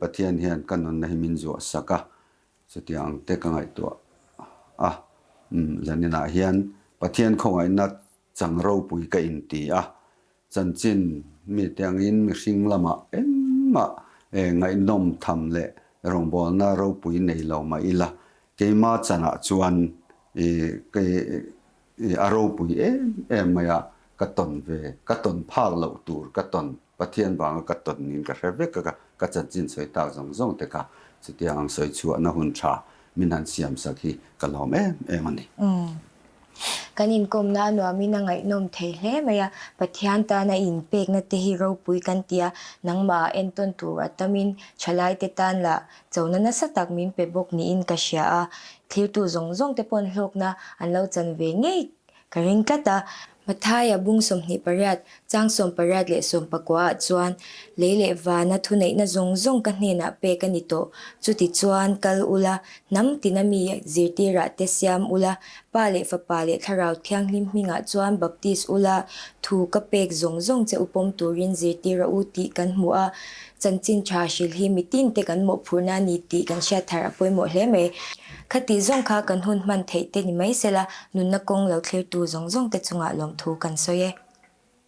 Pathian hian ka nunna hi min zuah sak a, Chutiang ang te ka ngaihtuah a, zaninah hian Pathian khawngaihna chang ropui ka inti a. Chanchin mite angin mihring lamah engmah ngaihnawm tham leh rawngbawlna ropui nei lo mah ila, keima chanah chuan a ropui em em mai a, ka tawn ve, ka tawn phak loh tur ka tawn, Pathian vanga ka tawn niin ka hre vek a, ka chanchin sawi tak zawng zawng te kha chutiang ang sawi chhuahna hun tha min han siam sak hi ka lawm em em a ni. Kan inkawmna a nuamin a ngaihnawm thei hle mai a, Pathian tana i inpekna te hi ropui kan ti a, nangmah ah entawn tur a tamin thalaite tan lah chona nasa tak min pe bawk niin ka hria a, thlirtu zawng zawng te pawn hlawkna an lo chan ve ngei ka ring tlat a. Mathaia bung 28, chang 18 leh 19 ah chuan, Lei leh vana thuneihna zawng zawng ka hnenah pek a ni tawh. Chutichuan, kal ula, hnam tina mi zirtirah te siam ula, Pa leh Fapa leh Thlarau Thianghlim hmingah chuan baptis ula, thu ka pek zawng zawng che u pawm turin zirtir a u tih kan hmu a. Chanchin tha hrilh hi mitin te kan mawhphurhna a ni tih kan hriat thar a pawimawh hle mai. Khati zawng kha kan hun hman theih te ni mai sela, nunna kawng lo thlirtu zawng zawng te chungah lawmthu kan sawi e.